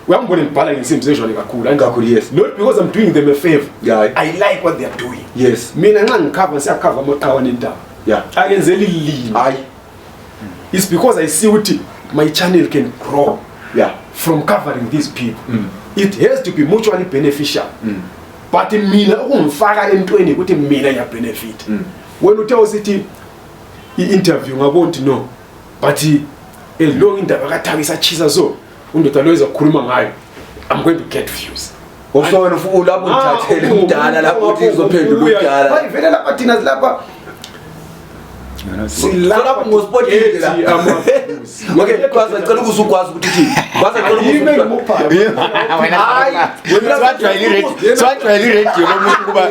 Uyangibona ngibhala ngensimbi zezhwane kakhulu, and Kakhulu, yes. Not because I'm doing them a favor. I like what they are doing. Mina nxa ngikhava, siyakhava amaqhawa nentaba. Akenzeli lini. Hayi. It's because I see ukuthi my channel can grow from covering these people. It has to be mutually beneficial. But mina ukungifaka entweni ukuthi mina ngiyabenefit. Wena uthe usithi i-interview ngabona ukuthi no. But lo indaba kaThabisa chisa, so undoda lo ezokhuluma ngayo, I'm going to get views. So wena ulapho uthathele umdala lapho uthi uzophendula umdala. Hayi vele lapha thina silapha. Silapha ngospotile la. Okay, kwaza cela ukuze ukwazi ukuthi uthini. Kwaza cela ukuze Wena Hayi, siwajwayele i-radio, siwajwayele i-radio lo muntu kuba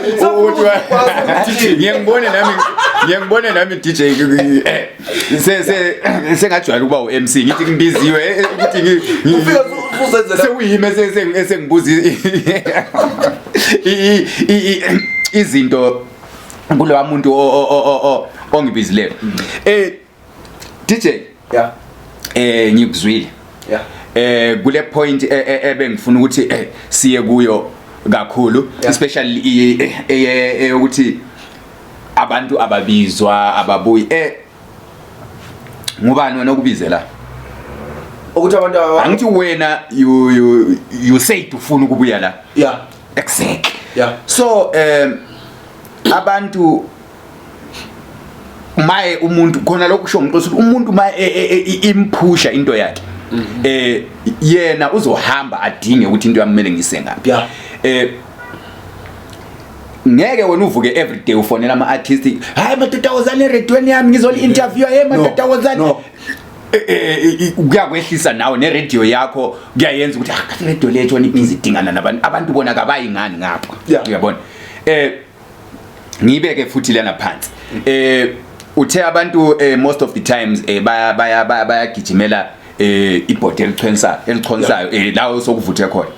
ukuthi ngiye ngibone nami DJ, se sengajwayela ukuba u-MC, ngithi ngibiziwe, ukuthi Ufika uzenzela sekuyimi esengibuza izinto kulowa muntu ongibizileyo. DJ, ngikuzwile. Kule point ebengifuna ukuthi siye kuyo kakhulu, especially eyokuthi abantu ababizwa ababuyi, ngubani wena okubize la? Ukuthi abantu Angithi wena you said ufuna ukubuya la. Exactly. So abantu maye umuntu khona lokhu kusho ngixoxa ukuthi umuntu maye imphusha into yakhe, yena uzohamba adinge ukuthi into yami kumele ngise ngaphi. Ngeke wena uvuke every day ufonela ama artist, "Hayi madoda, wozani eradweni yami, ngizoli interview. Hey madoda, wozani." No. Kuyakwehlisa nawe ne-radio yakho, kuyayenza ukuthi ah, kathi radio lethu izidingana nabantu, abantu bona kabayi ngani ngapha? Uyabona, ngibeke futhi lana phansi, uthe abantu, most of the times, baya baya baya bayagijimela ibhodi elichwensayo elichonsayo, la osokuvuthe khona.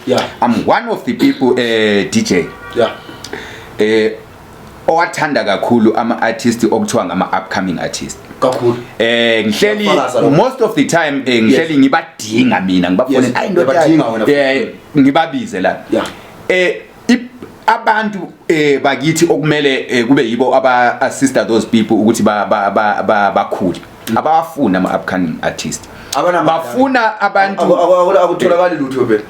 I'm one of the people, DJ, owathanda kakhulu ama artists okuthiwa ngama upcoming artists. Kakhulu. Ngihleli Ngiyafakaza lokho. most of the time, ngihleli ngibadinga mina, ngibafonela, ayi ndoda, Uyabadinga wena. Ngibabize la. Abantu bakithi okumele kube yibo aba assista those people ukuthi ba ba ba ba- bakhule. Abawafuni ama upcoming artist. Bafuna abantu akutholakali lutho phela.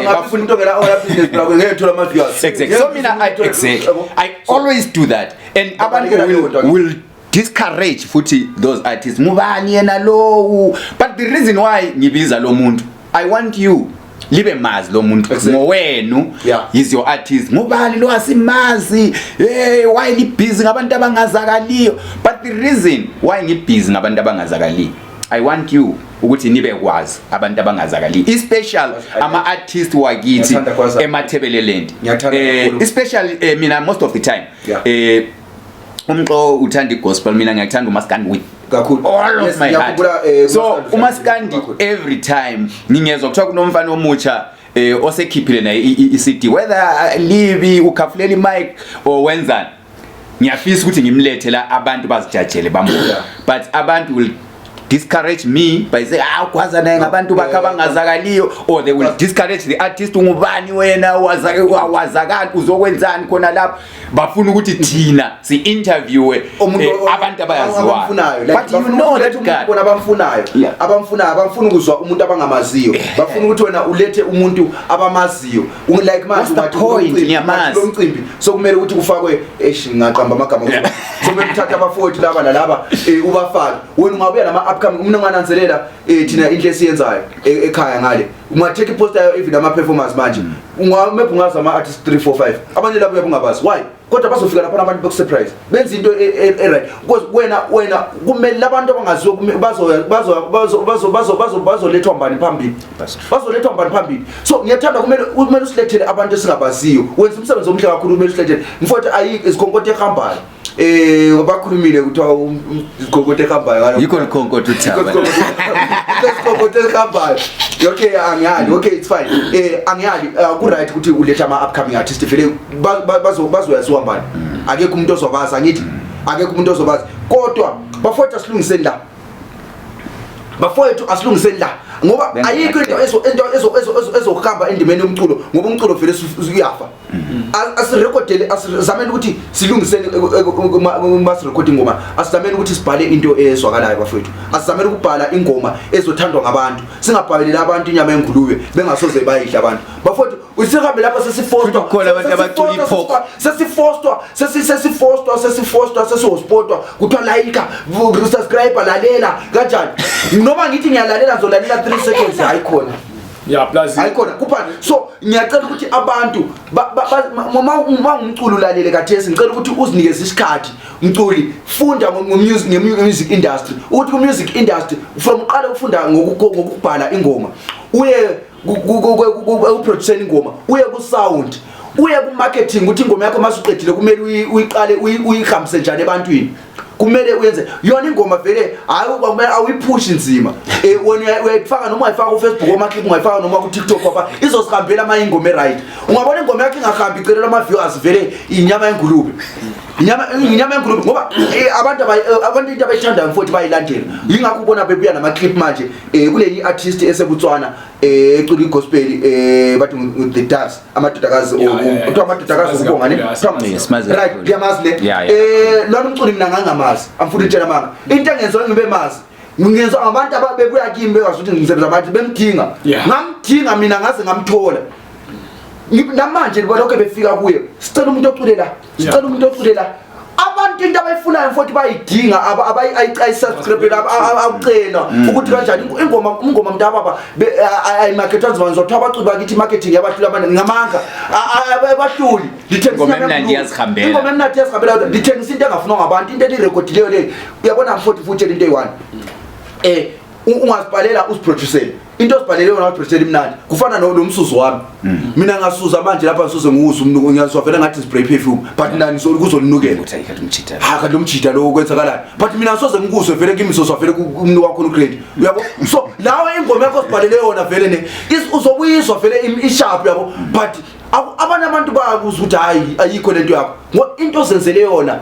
Bafuna umuntu ongena oya business phela ngeke thola ama viewers. Exactly. So mina I exactly. I always do that and abantu will discourage futhi those artists. Ngubani yena lowu? But the reason why ngibiza lo muntu, I want you libe mazi lo muntu ngowenu. Is your artist. Ngubani lo asimazi? Hey, why li busy ngabantu abangazakaliyo? But the reason why ngi busy ngabantu abangazakaliyo, I want you ukuthi nibe kwazi abantu abangazakaliyo, especially ama artist wakithi eMatabeleland. Especially mina most of the time umxo uthanda igospel, mina ngiyakuthanda umaskandi with kakhulu all of my heart. So umaskandi every time ngingezwa kuthiwa kunomfana omutsha osekhiphile naye i-CD, whether libi ukhafulela imic or wenzani, ngiyafisa ukuthi ngimlethe la abantu bazijajele bambone. But abantu will discourage me by saying ah ugwaza naye ngabantu bakhe abangazakaliyo, or they will discourage the artist, ungubani wena, wazakali uzokwenzani khona lapho. Bafuna ukuthi thina si interviewe abantu abayaziwayo, but you know that guy bona abamfunayo, abamfunayo abamfuna ukuzwa umuntu abangamaziyo, bafuna ukuthi wena ulethe umuntu abamaziyo. Like manje ungathi lo mcimbi sokumele ukuthi kufakwe eish ngaqamba amagama, sokumele uthathe abafowethu laba nalaba ubafake wena ungabuya nama upcoming. Mina ngananzelela thina into esiyenzayo ekhaya ngale, ungatheka iposter yayo even ama performance manje ungabe ungazi ama artist 3 4 5 abanye labo uyabungabazi why, kodwa bazofika lapha abantu beku surprise benza into e right because wena kumele labantu abangaziwa bazo bazo bazo bazo bazo bazolethwa mbani phambili, bazolethwa mbani phambili. So ngiyathanda kumele usilethele abantu esingabaziyo, wenza umsebenzi omuhle kakhulu, kumele usilethele mfowethu. Ayi izikhonkoto ehambayo bakhulumile kuthiwa izikhonkoto ehambayo, yikho likhonkoto uthaba izikhonkoto ehambayo. Okay, angiyali, okay it's fine. Angiyali, ku right ukuthi uletha ama upcoming artist vele bazoyaziwa mbani, akekho umuntu ozobazi, angithi akekho umuntu ozobazi. Kodwa bafowethu asilungiseni la, bafowethu asilungiseni la, ngoba ayikho into ezokuhamba endimeni yomculo, ngoba umculo vele uyafa. Asirekhodele, asizameni ukuthi silungiseni masirekhode ingoma, asizameni ukuthi sibhale into ezwakalayo bafowethu, asizameni ukubhala ingoma ezothandwa ngabantu, singabhaleli abantu inyama engulube bengasoze bayidla abantu bafowethu. Usihambe lapha sesifostwa, khona abantu abacula iphoko, sesifostwa sesifostwa sesifostwa sesihospotwa, kuthiwa like, subscribe, lalela kanjani. Noma ngithi ngiyalalela ngizolalela 3 seconds, hayi khona. Yeah, plus hayi khona kuphana. So ngiyacela ukuthi abantu uma ungumculo ulalele kathesi, ngicela ukuthi uzinikeze isikhathi mculi, funda nge-music industry, ukuthi ku-music industry from uqale ukufunda ngokubhala ingoma, uye ku-producing ingoma, uye ku-sound, uye ku-marketing, ukuthi ingoma yakho masuqedile kumele uyiqale uyihambise njani ebantwini, kumele uyenze yona ingoma vele. Hayi, kumele awuyiphushi nzima, wena uyayifaka noma ungayifaka ku-Facebook ama-clip, ungayifaka noma ku-TikTok apha, izosihambela ama ingoma e-right. Ungabona ingoma yakho ingahambi icelela ama-viewers, vele inyama yengulube, inyama yengulube, ngoba abantu into abayithandayo mfowethu bayilandela. Yingakho ubona bebuya nama-clip manje. Kule artist eseBotswana ecula igospel, bathi the Doves, amadodakazi, kuthiwa amadodakazi ukubonga ne, right? Ngiyamazi le lona umculi, mina ngangamazi, amfuna ukutshela manga into engenziwa ngibe mazi, ngenzwa ngabantu ababebuya kimi bekwazi ukuthi ngisebenza abantu bemdinga, ngamdinga mina ngaze ngamthola. Namanje lokho befika kuye, sicela umuntu oculela, sicela umuntu oculela. Abantu into abayifunayo mfowethu bayidinga, ayi-subscribe, akucela ukuthi kanjani ingoma, ingoma mntababa ayimarketwa nzima. Ngizothiwa abaculi bakithi marketing yabahlula abantu, ngamanga, abahluli. Ingoma emnandi iyazihambela. Ingoma emnandi iyazihambela. Lithengisa into engafunwa ngabantu, into elirekhodileyo leyo. Uyabona mfowethu, futhi into eyi-one ungazibhalela uziproducele into ozibhalele yona, waziproducele imnandi, kufana nomsuzo wami. Mina ngasuza manje lapha, ngisuze ngiwuza umnuko, ngiyazwa vele ngathi spray perfume, but nani kuzonukela ha kanti umjida lo kwenzakalani, but mina ngisoze ngikuzwe vele kimi, sozwa vele umnuko wakho ugrade, uyabo. So lawe ingoma yakho ozibhalele yona vele ne uzobuyizwa vele isharp, uyabo, but Abanye abantu bayakuza ukuthi hayi ayikho lento yakho ngo into ozenzele yona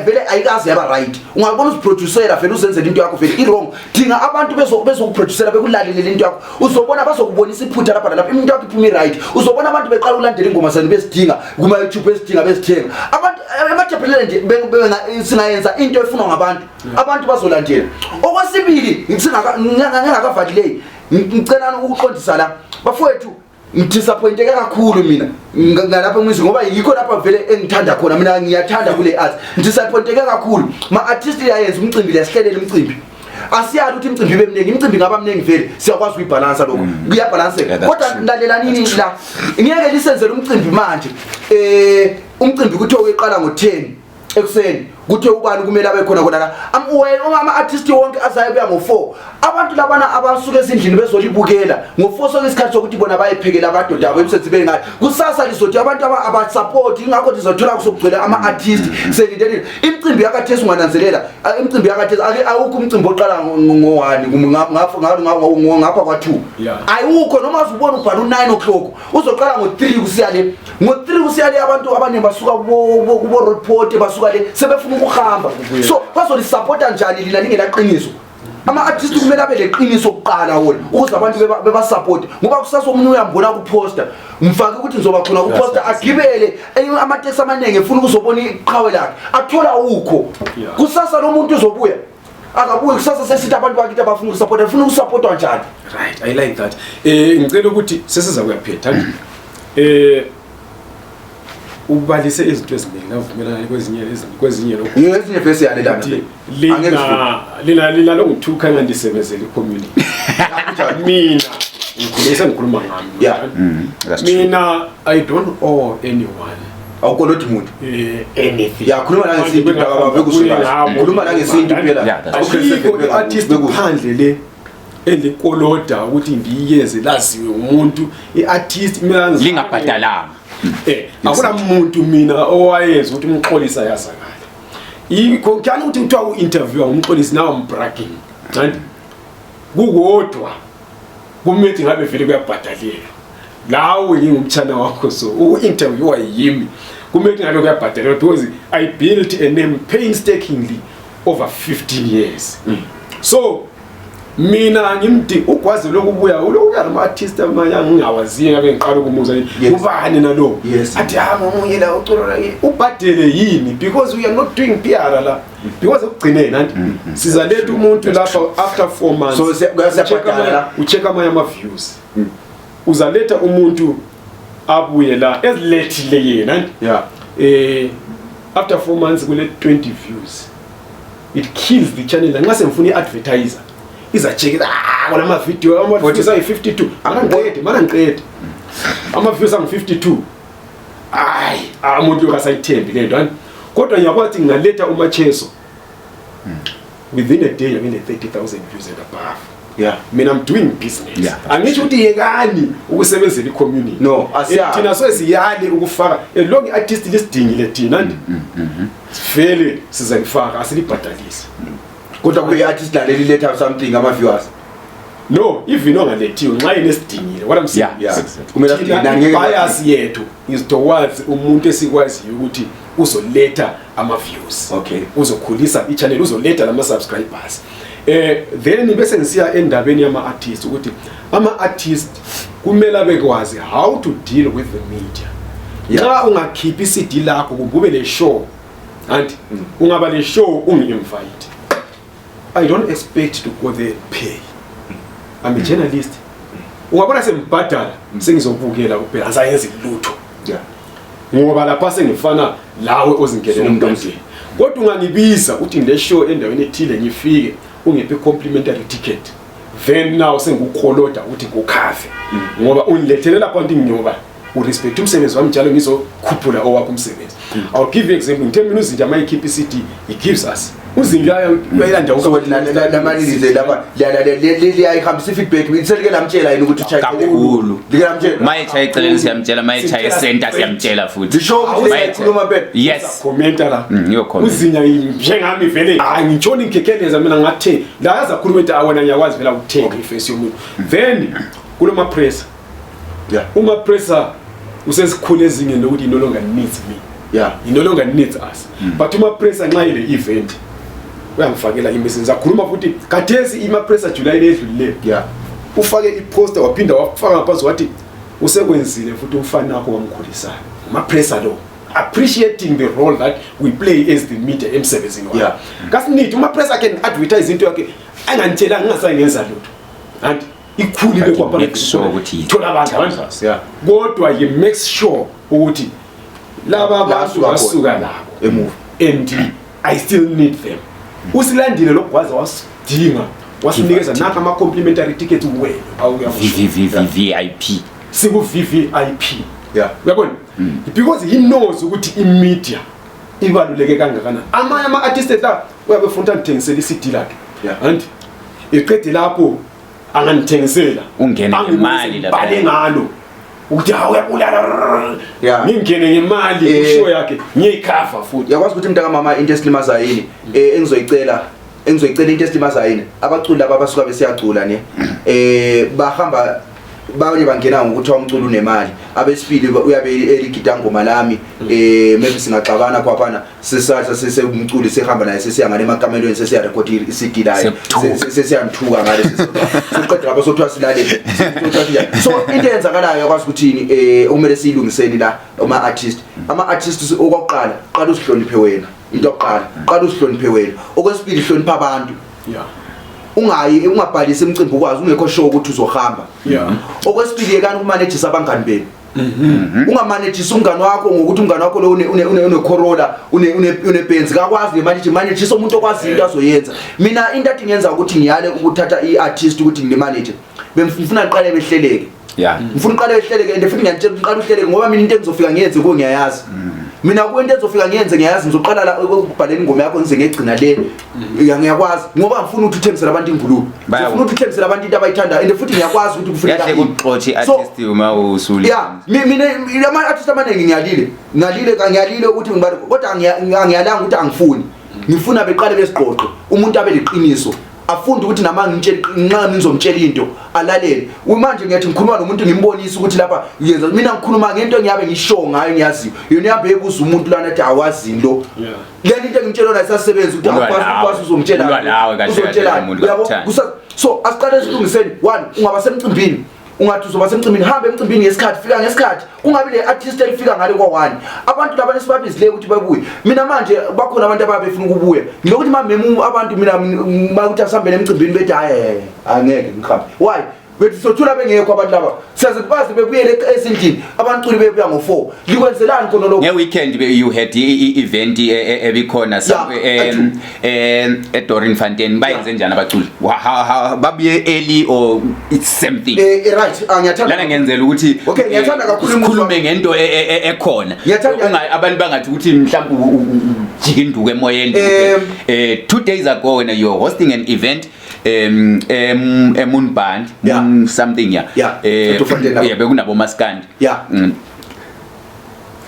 vele ayikaze yaba right. Ungabona uziproducera vele uzenzele into yakho vele i-wrong. Dinga abantu bezokuproducera bekulalelele into yakho, uzobona bazokubonisa iphutha lapha nalapha, into yakho iphuma i-right. Uzobona abantu beqala ukulandela ingoma zenu bezidinga kuma-YouTube, bezidinga bezithenga. Abantu emaJebhelele nje singayenza into efunwa ngabantu, abantu bazolandela. Okwesibili, ngingakavali ngicela ukuqondisa la bafowethu, ngidisappointeke kakhulu mina ngalapha emusic, ngoba yikho lapha vele engithanda khona mina, ngiyathanda kule art. Ngidisappointeke kakhulu ma-artist, liyayenza umcimbi, liyasihlelela umcimbi, asiyali ukuthi imicimbi ibe mningi, imicimbi ingaba mningi vele siyakwazi ukuyibhalansa lokho, kuyabhalanseka. Kodwa lalelanini la, ngeke lisenzele umcimbi manje, umcimbi kuthiwa uyeqala ngo-10 ekuseni, kuthiwe ubani kumele abe khona khona la. Ama-artist wonke azaye buya ngo-4. Abantu labana abasuka ezindlini bezolibukela ngo-4, sonke isikhathi sokuthi bona bayephekela amadoda abo emsebenzi bengathi kusasa lizothi abantu abasapoti, ingakho lizothola kusokugcwele ama-artist selindelile imicimbi yakathesi. Ungananzelela imicimbi yakathesi, awukho umcimbi oqala ngo-1 ngapha kwa-2. Ayiwukho, noma uzubona ubhala u-9 o'clock, uzoqala ngo-3 kusiya le. Ngo-3 kusiya le abantu abaningi basuka kubo-Roodepoort, basuka le sebefuna ukuhamba, so bazolisapota njani lina lingelaqiniso? Ama-artist kumele abe leqiniso kuqala wona ukuze abantu bebasapote, ngoba kusasa omunye uyambona kuposta, mfake ukuthi ngizoba khona kuposta, agibele amateksi amaningi efuna ukuzobona iqhawe lakhe, athola ukho. Kusasa lo muntu uzobuya akabuyi kusasa, sesithi abantu bakithi abafuna ukusapota, bafuna ukusapotwa njani? Right, I like that. Ngicela ukuthi sesiza kuyaphetha. Ubalise izinto eziningi, ngavumelana kwezinye kwezinye lokho. Ezinye vese yalelana. Ukuthi lina longithuka ngandisebenzela i-community. Mina ngikhuluma ngikhuluma ngami. That's true. Mina I don't owe anyone Awukolodi muntu. Anything. Ya, khuluma nangesintu baba, bekusho kahle. Khuluma nangesintu phela. Yeah, that's Ayikho i-artist phandle le elikoloda ukuthi ngiyenze laziwe umuntu i-artist mina Lingabhadalanga. Akuna muntu mina owayenza ukuthi uMxolisa yazakala. Yikho kuyani ukuthi kuthiwa u-interviewer uMxolisi, now I'm bragging, and kukodwa kumele ngabe vele kuyabhadalelwa. Lawe ngingumtshana wakho, so uku-interviewer yimi kumele ngabe kuyabhadalelwa, because I built a name painstakingly over 15 years. So mina ngimdi ugwazi lokubuya ulokubuya nama-artist amanye angingawaziyo, ngabe ngiqala ukumuza, ubani nalo? Athi ha ngomunye la uculo la ubhadele yini, because we are not doing PR la, because ekugcineni anti sizaletha umuntu lapha after 4 months. So, siyabhadala la? Ucheck amanye ama-views, uzaletha umuntu abuye la ezilethile yena anti after 4 months kule 20 views, it kills the channel. Nxa sengifuna i-advertiser izachekela, ah, kwala ma-video ama-views ayi-52, mana ngiqede, mana ngiqede, ama-views angu-52, hayi, umuntu lokasayithembi le nto ani. Kodwa ngiyakwazi ukuthi ngingaletha uMacheso within a day ngine 30,000 views and above. Mina I'm doing business. Angisho ukuthi yekani ukusebenzela i-community. No, asiyali. Thina so siyali ukufaka long i-artist lisidingile thina anti vele sizayifaka, asilibhadalisi. Kodwa kube i-artist laleli letha something, ama-viewers. No, even ongalethiwe nxa yena esidingile, what I'm saying is Kumele thina asidinge, ngeke bias yethu is towards umuntu esikwaziyo ukuthi uzoletha ama-views, uzokhulisa i-channel, uzoletha lama-subscribers. Then bese ngisiya endabeni yama-artist, ukuthi ama-artist kumele abekwazi how to deal with the media. Nxa ungakhiphi i-CD lakho kumbe ube le show anti ungaba le show ungi-invite, I don't expect to go there and pay. I'm a journalist. Ungabona sengibhadala sengizobukela kuphela, angisayenzi lutho. Ngoba lapha sengifana lawe ozingenela umntwaneni. Kodwa ungangibiza uthi ngile show endaweni ethile, ngifike ungiphe complimentary ticket. Then now sengukukoloda ukuthi ngukhafe. Ngoba ungilethele lapha nti nginyoba urespect umsebenzi wami njalo ngizokhuphula owakho umsebenzi. I'll give you example. Ngithe mina uZinja mayikhipha i-CD, he gives us. UZinja uyayilanda. So lamalilize lapha liyayihambisa i-feedback, selike lamtshela yini ukuthi uchaye? Kakhulu. Like lamtshela? Mayetshaye eceleni siyamtshela, mayetshaye esenta siyamtshela futhi. Lisho ukuthi liyayikhuluma phela. Yes. Commenta la. Ngiyokhomenta. UZinya njengami vele hayi ngitshona ngikhekeleza mina ngathe la yazakhuluma ukuthi awena ngiyakwazi vela ukuthenga iface yomuntu. Then kuloma press Yeah. Uma pressure usesikhule ezingeni lokuthi no longer needs me. Yeah. He no longer needs us. But uma pressure nxa ile event uyangifakela imessage. Ngizakhuluma futhi khathesi ima pressure July ledlulileyo. Yeah. Ufake iposter waphinda wafaka ngaphansi wathi usekwenzile futhi umfana wakho wamkhulisayo. Uma pressure lo appreciating the role that we play as the media emsebenzini wakhe. Yeah. Kasinithi uma pressure can advertise into yakhe angangitshelanga ngingasangenza lutho. And ikhulu ibe kwapha Make sure ukuthi thola abantu abantu. Yeah. Kodwa he makes sure ukuthi laba La bantu asuka khona. basuka labo Emuva. and I still need them. Usilandile lokugwaza wasidinga wasinikeza Give nanka ama complimentary tickets wena awuyakusho. VVVVIP Siku VVIP. Yeah. Uyabona? Because he knows ukuthi i-media ibaluleke kangakanani. Amanye ama artists la uyabe ufuna ngithengisela i-CD lakhe. Yeah. And iqede lapho angangithengisela. Ungene Angibonise ngemali lapha. ngibhale ngalo. Ukuthi hawu uyabulala. Yeah. Ngingene ngemali Eh. kushow yakhe ngiyikhava futhi. Yakwazi ukuthi mntaka mama into esilimaza yini engizoyicela engizoyicela into esilimaza yini abaculi laba abasuka besiyacula ne bahamba banye bangena ngokuthi umculo unemali abesibili uyabe eligida ngoma lami maybe singaxabana kwaphana sesatha sesemculi sehamba naye sesiya ngale emakamelweni sesiya record i-CD layo Siyakuthuka. sesiyamthuka ngale soqeda lapho sothiwa silale sothiwa sinjani. So into eyenzakalayo yakwazi ukuthi yini okumele siyilungiseni la ama artist ama artists okokuqala qala uzihloniphe wena into yokuqala qala uzihloniphe wena okwesibili hlonipha abantu Yeah. Ungayi ungabhalisi imicimbi ukwazi ungekho sure ukuthi uzohamba. Yeah. Okwesibili yekani ukumanejisa abangani benu. Ungamanejisi umngani wakho ngokuthi umngani wakho lo une Corolla une Benz kakwazi le manage manejisa umuntu okwazi into azoyenza. Mina into athi ngiyenza ukuthi ngiyale ukuthatha iartist ukuthi ngilimanage. Bemfuna niqale behleleke. Yeah. Ngifuna uqale uhleleke and futhi ngiyantshela ukuthi uqale uhleleke ngoba mina into engizofika ngiyenze kuwe ngiyayazi. Mina kuwe into engizofika ngiyenze ngiyayazi ngizoqala la ukubhalela ingoma yakho ngize ngegcina le. Ngiyakwazi ngoba ngifuna ukuthi uthengisele abantu ingulube. Ngifuna ukuthi uthengisele abantu into abayithandayo and futhi ngiyakwazi ukuthi kufuneka. Yahle kuxotshe i-artist uma usuli. Yeah, mina ama artist amaningi ngiyalile. Ngiyalile ngiyalile ukuthi ngibale kodwa angiyalanga ukuthi angifuni. Ngifuna beqale besiqoqe umuntu abe liqiniso. Afunde ukuthi nama ngitshela nxa ngizomtshela into alalele. Manje ngiyathi ngikhuluma nomuntu ngimbonise ukuthi lapha yenza mina ngikhuluma ngento engiyabe ngisho ngayo ngiyaziyo. Yona ihambe ebuza umuntu lana athi awazini lo. Yeah. Lena into engimtshela yona isasebenza ukuthi Ulwa awukwazi nawe. ukwazi uzomtshela. Ulwa nawe kahle kahle Uzomtshela. umuntu Uyabo? kakuthandi. So asiqale silungiseni. One, ungaba semcimbini. Ungathi uzoba semcimbini, hamba emcimbini ngesikhathi, fika ngesikhathi. Kungabi le artist elifika ngale kwa 1. Abantu laba lesibabizileyo ukuthi babuye. Mina manje bakhona abantu ababefuna ukubuya. Ngilokuthi mamemu abantu mina makuthi asihambele emcimbini bethi hayi angeke ngihambe. Why? Bethi sothula bengekho abantu laba. Siyaze bazi bebuyele ezindlini. Abaculi bebuya ngo4. Likwenzelani khona lokho? Nge weekend you had i event ebikhona Yeah, eDorin Fontaine bayenze njani abaculi? Babuye early or it's same thing? Right, ngiyathanda. Lana ngenzela ukuthi Okay, ngiyathanda kakhulu imizwa. sikhulume ngento ekhona. Ngiyathanda. Abantu bangathi ukuthi mhlawumbe ujike induku emoyeni. 2 days ago when you were hosting an event Moon Band, Yeah. Moon something, yeah. Yeah, Dr. Fontaine lapho. Yeah, bekunabo maskandi. Yeah.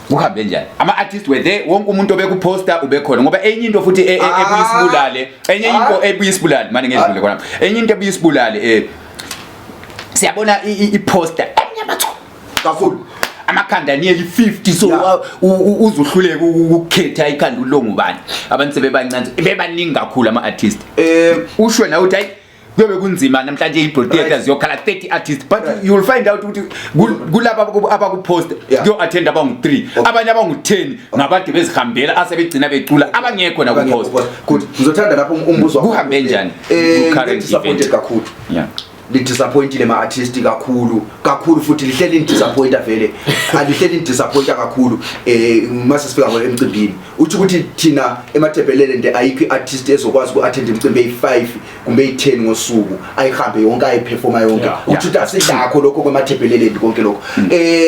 Kuhambe njani? Ama artists were there, wonke umuntu obekuposter ubekhona ngoba enye into futhi ebuyisibulale, enye into ebuyisibulale, manje ngedlule khona. Enye into ebuyisibulale siyabona i-poster emnyama chu kakhulu. Amakhanda nearly 50 so Yeah. uzuhluleka ukukhetha ikhanda ulongo bani. Abantu sebebancane, bebaningi kakhulu ama artists. Usho nawe uthi hayi kuyobe kunzima namhlanje i-Broad Theatre Right. ziyokhala 30 artists but Right. you will find out ukuthi kulaba abakupost Yeah. kuyo attend abangu 3 Okay. abanye abangu 10 ngabade bezihambela asebegcina becula abangekho na Abangekho kupost. kupost. Good. Ngizothanda lapho umbuzo wakho. Kuhambe njani ku current Disappointed event? kakhulu. Yeah. Li disappointile ma artist kakhulu kakhulu futhi lihleli ni disappointa vele. Alihleli ni disappointa kakhulu mase sifika ngo emcimbini. Uthi ukuthi thina eMatabeleland nje ayikho iartist ezokwazi ku attend imicimbi eyi5 kumbe eyi10 ngosuku ayihambe yonke ayiperforma yonke. Yeah. Uthi ukuthi asidakho lokho kweMatabeleland konke lokho.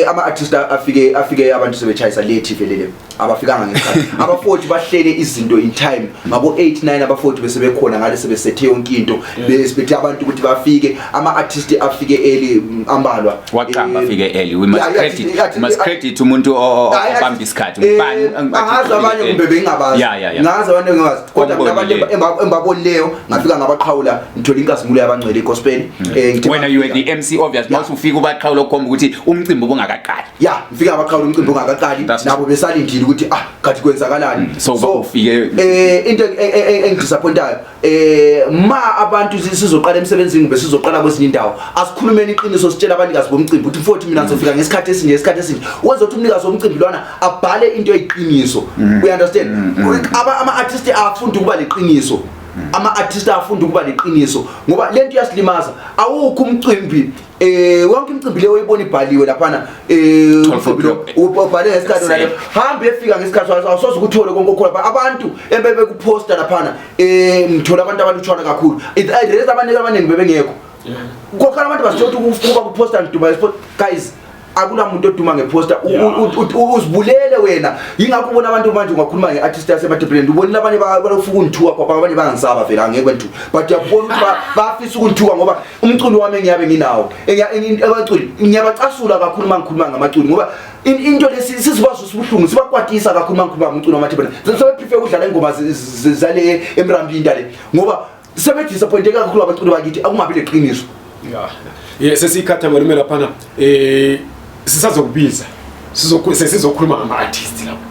Ama artist afike abantu sebechayisa late vele le. Abafikanga ngesikhathi. Abafowethu bahlele izinto in time. Ngabo 8 9 abafowethu bese bekhona ngale sebesethe yonke into. Besibethe abantu ukuthi bafike, ama artist afike early, ambalwa. Waqamba afike early. We must credit, we must credit umuntu obamba isikhathi. Ngubani? Angazi abanye kumbe bengingabazi. Yeah, yeah, yeah. Ngazi abantu engingabazi. Kodwa mina abantu Ombonileyo. embabonileyo ngafika ngabaqhubeka. ngabaqhawula ngithola inkazimulo yabangcwele igospel. Ngithe Wena, you were the MC, obvious. Yeah. Mawusufika ubaqhawula, okukhomba ukuthi umcimbi ubungakaqali. Ya, ngifika ngabaqhawula umcimbi ungakaqali. That's Nabo besalindile ukuthi, ah, kathi kwenzakalani? So ufike- Into engidisappointayo, ma abantu sizoqala emsebenzini kumbe sizoqala kwezinye indawo, asikhulumeni iqiniso, sitshela abanikazi bomcimbi ukuthi, mfowethu, mina ngizofika ngesikhathi esinje, ngesikhathi esinje, wenza ukuthi umnikazi womcimbi lwana abhale into eyiqiniso. You understand? Ama-artist afunda ukuba neqiniso, ama-artist afunda ukuba neqiniso, ngoba lento iyasilimaza. Awukho umcimbi, wonke imicimbi leyo oyibona ibhaliwe laphana, 12 umcimbi lo o'clock. ubhale ngesikhathi Same. wona, hambe efika ngesikhathi, awusoze ukuthole konke okhona lapha. Abantu ebebekuphosta laphana, ngithola abantu abalutshwana kakhulu. Rest abantu abaningi bebengekho. Kokhona abantu basithola ukuthi ukuba kuphosta ngiduma, guys, akula muntu oduma ngeposter. Uzibulele wena. Yingakho ubona abantu manje ungakhuluma nge-artist yaseMatabeleland, ubonile abanye balofuna ukungithuka kwapha, abanye bangisaba vele, angeke bengithuka, but uyabona ukuthi bafisa ukungithuka ngoba umculo wami engiyabe nginawo, abaculi ngiyabacasula kakhulu uma ngikhuluma ngamaculi, ngoba into lesi sizibazwisa ubuhlungu, sibakwatisa kakhulu uma ngikhuluma ngomculo wamathebela. Sebeprefer ukudlala ingoma zale emrambinda le, ngoba sebedisappointeka kakhulu abaculi bakithi, akungabi leqiniso. Ya, yeah, sesikhatha malume laphana, sisazokubiza, sizokhuluma ngama artists lapha.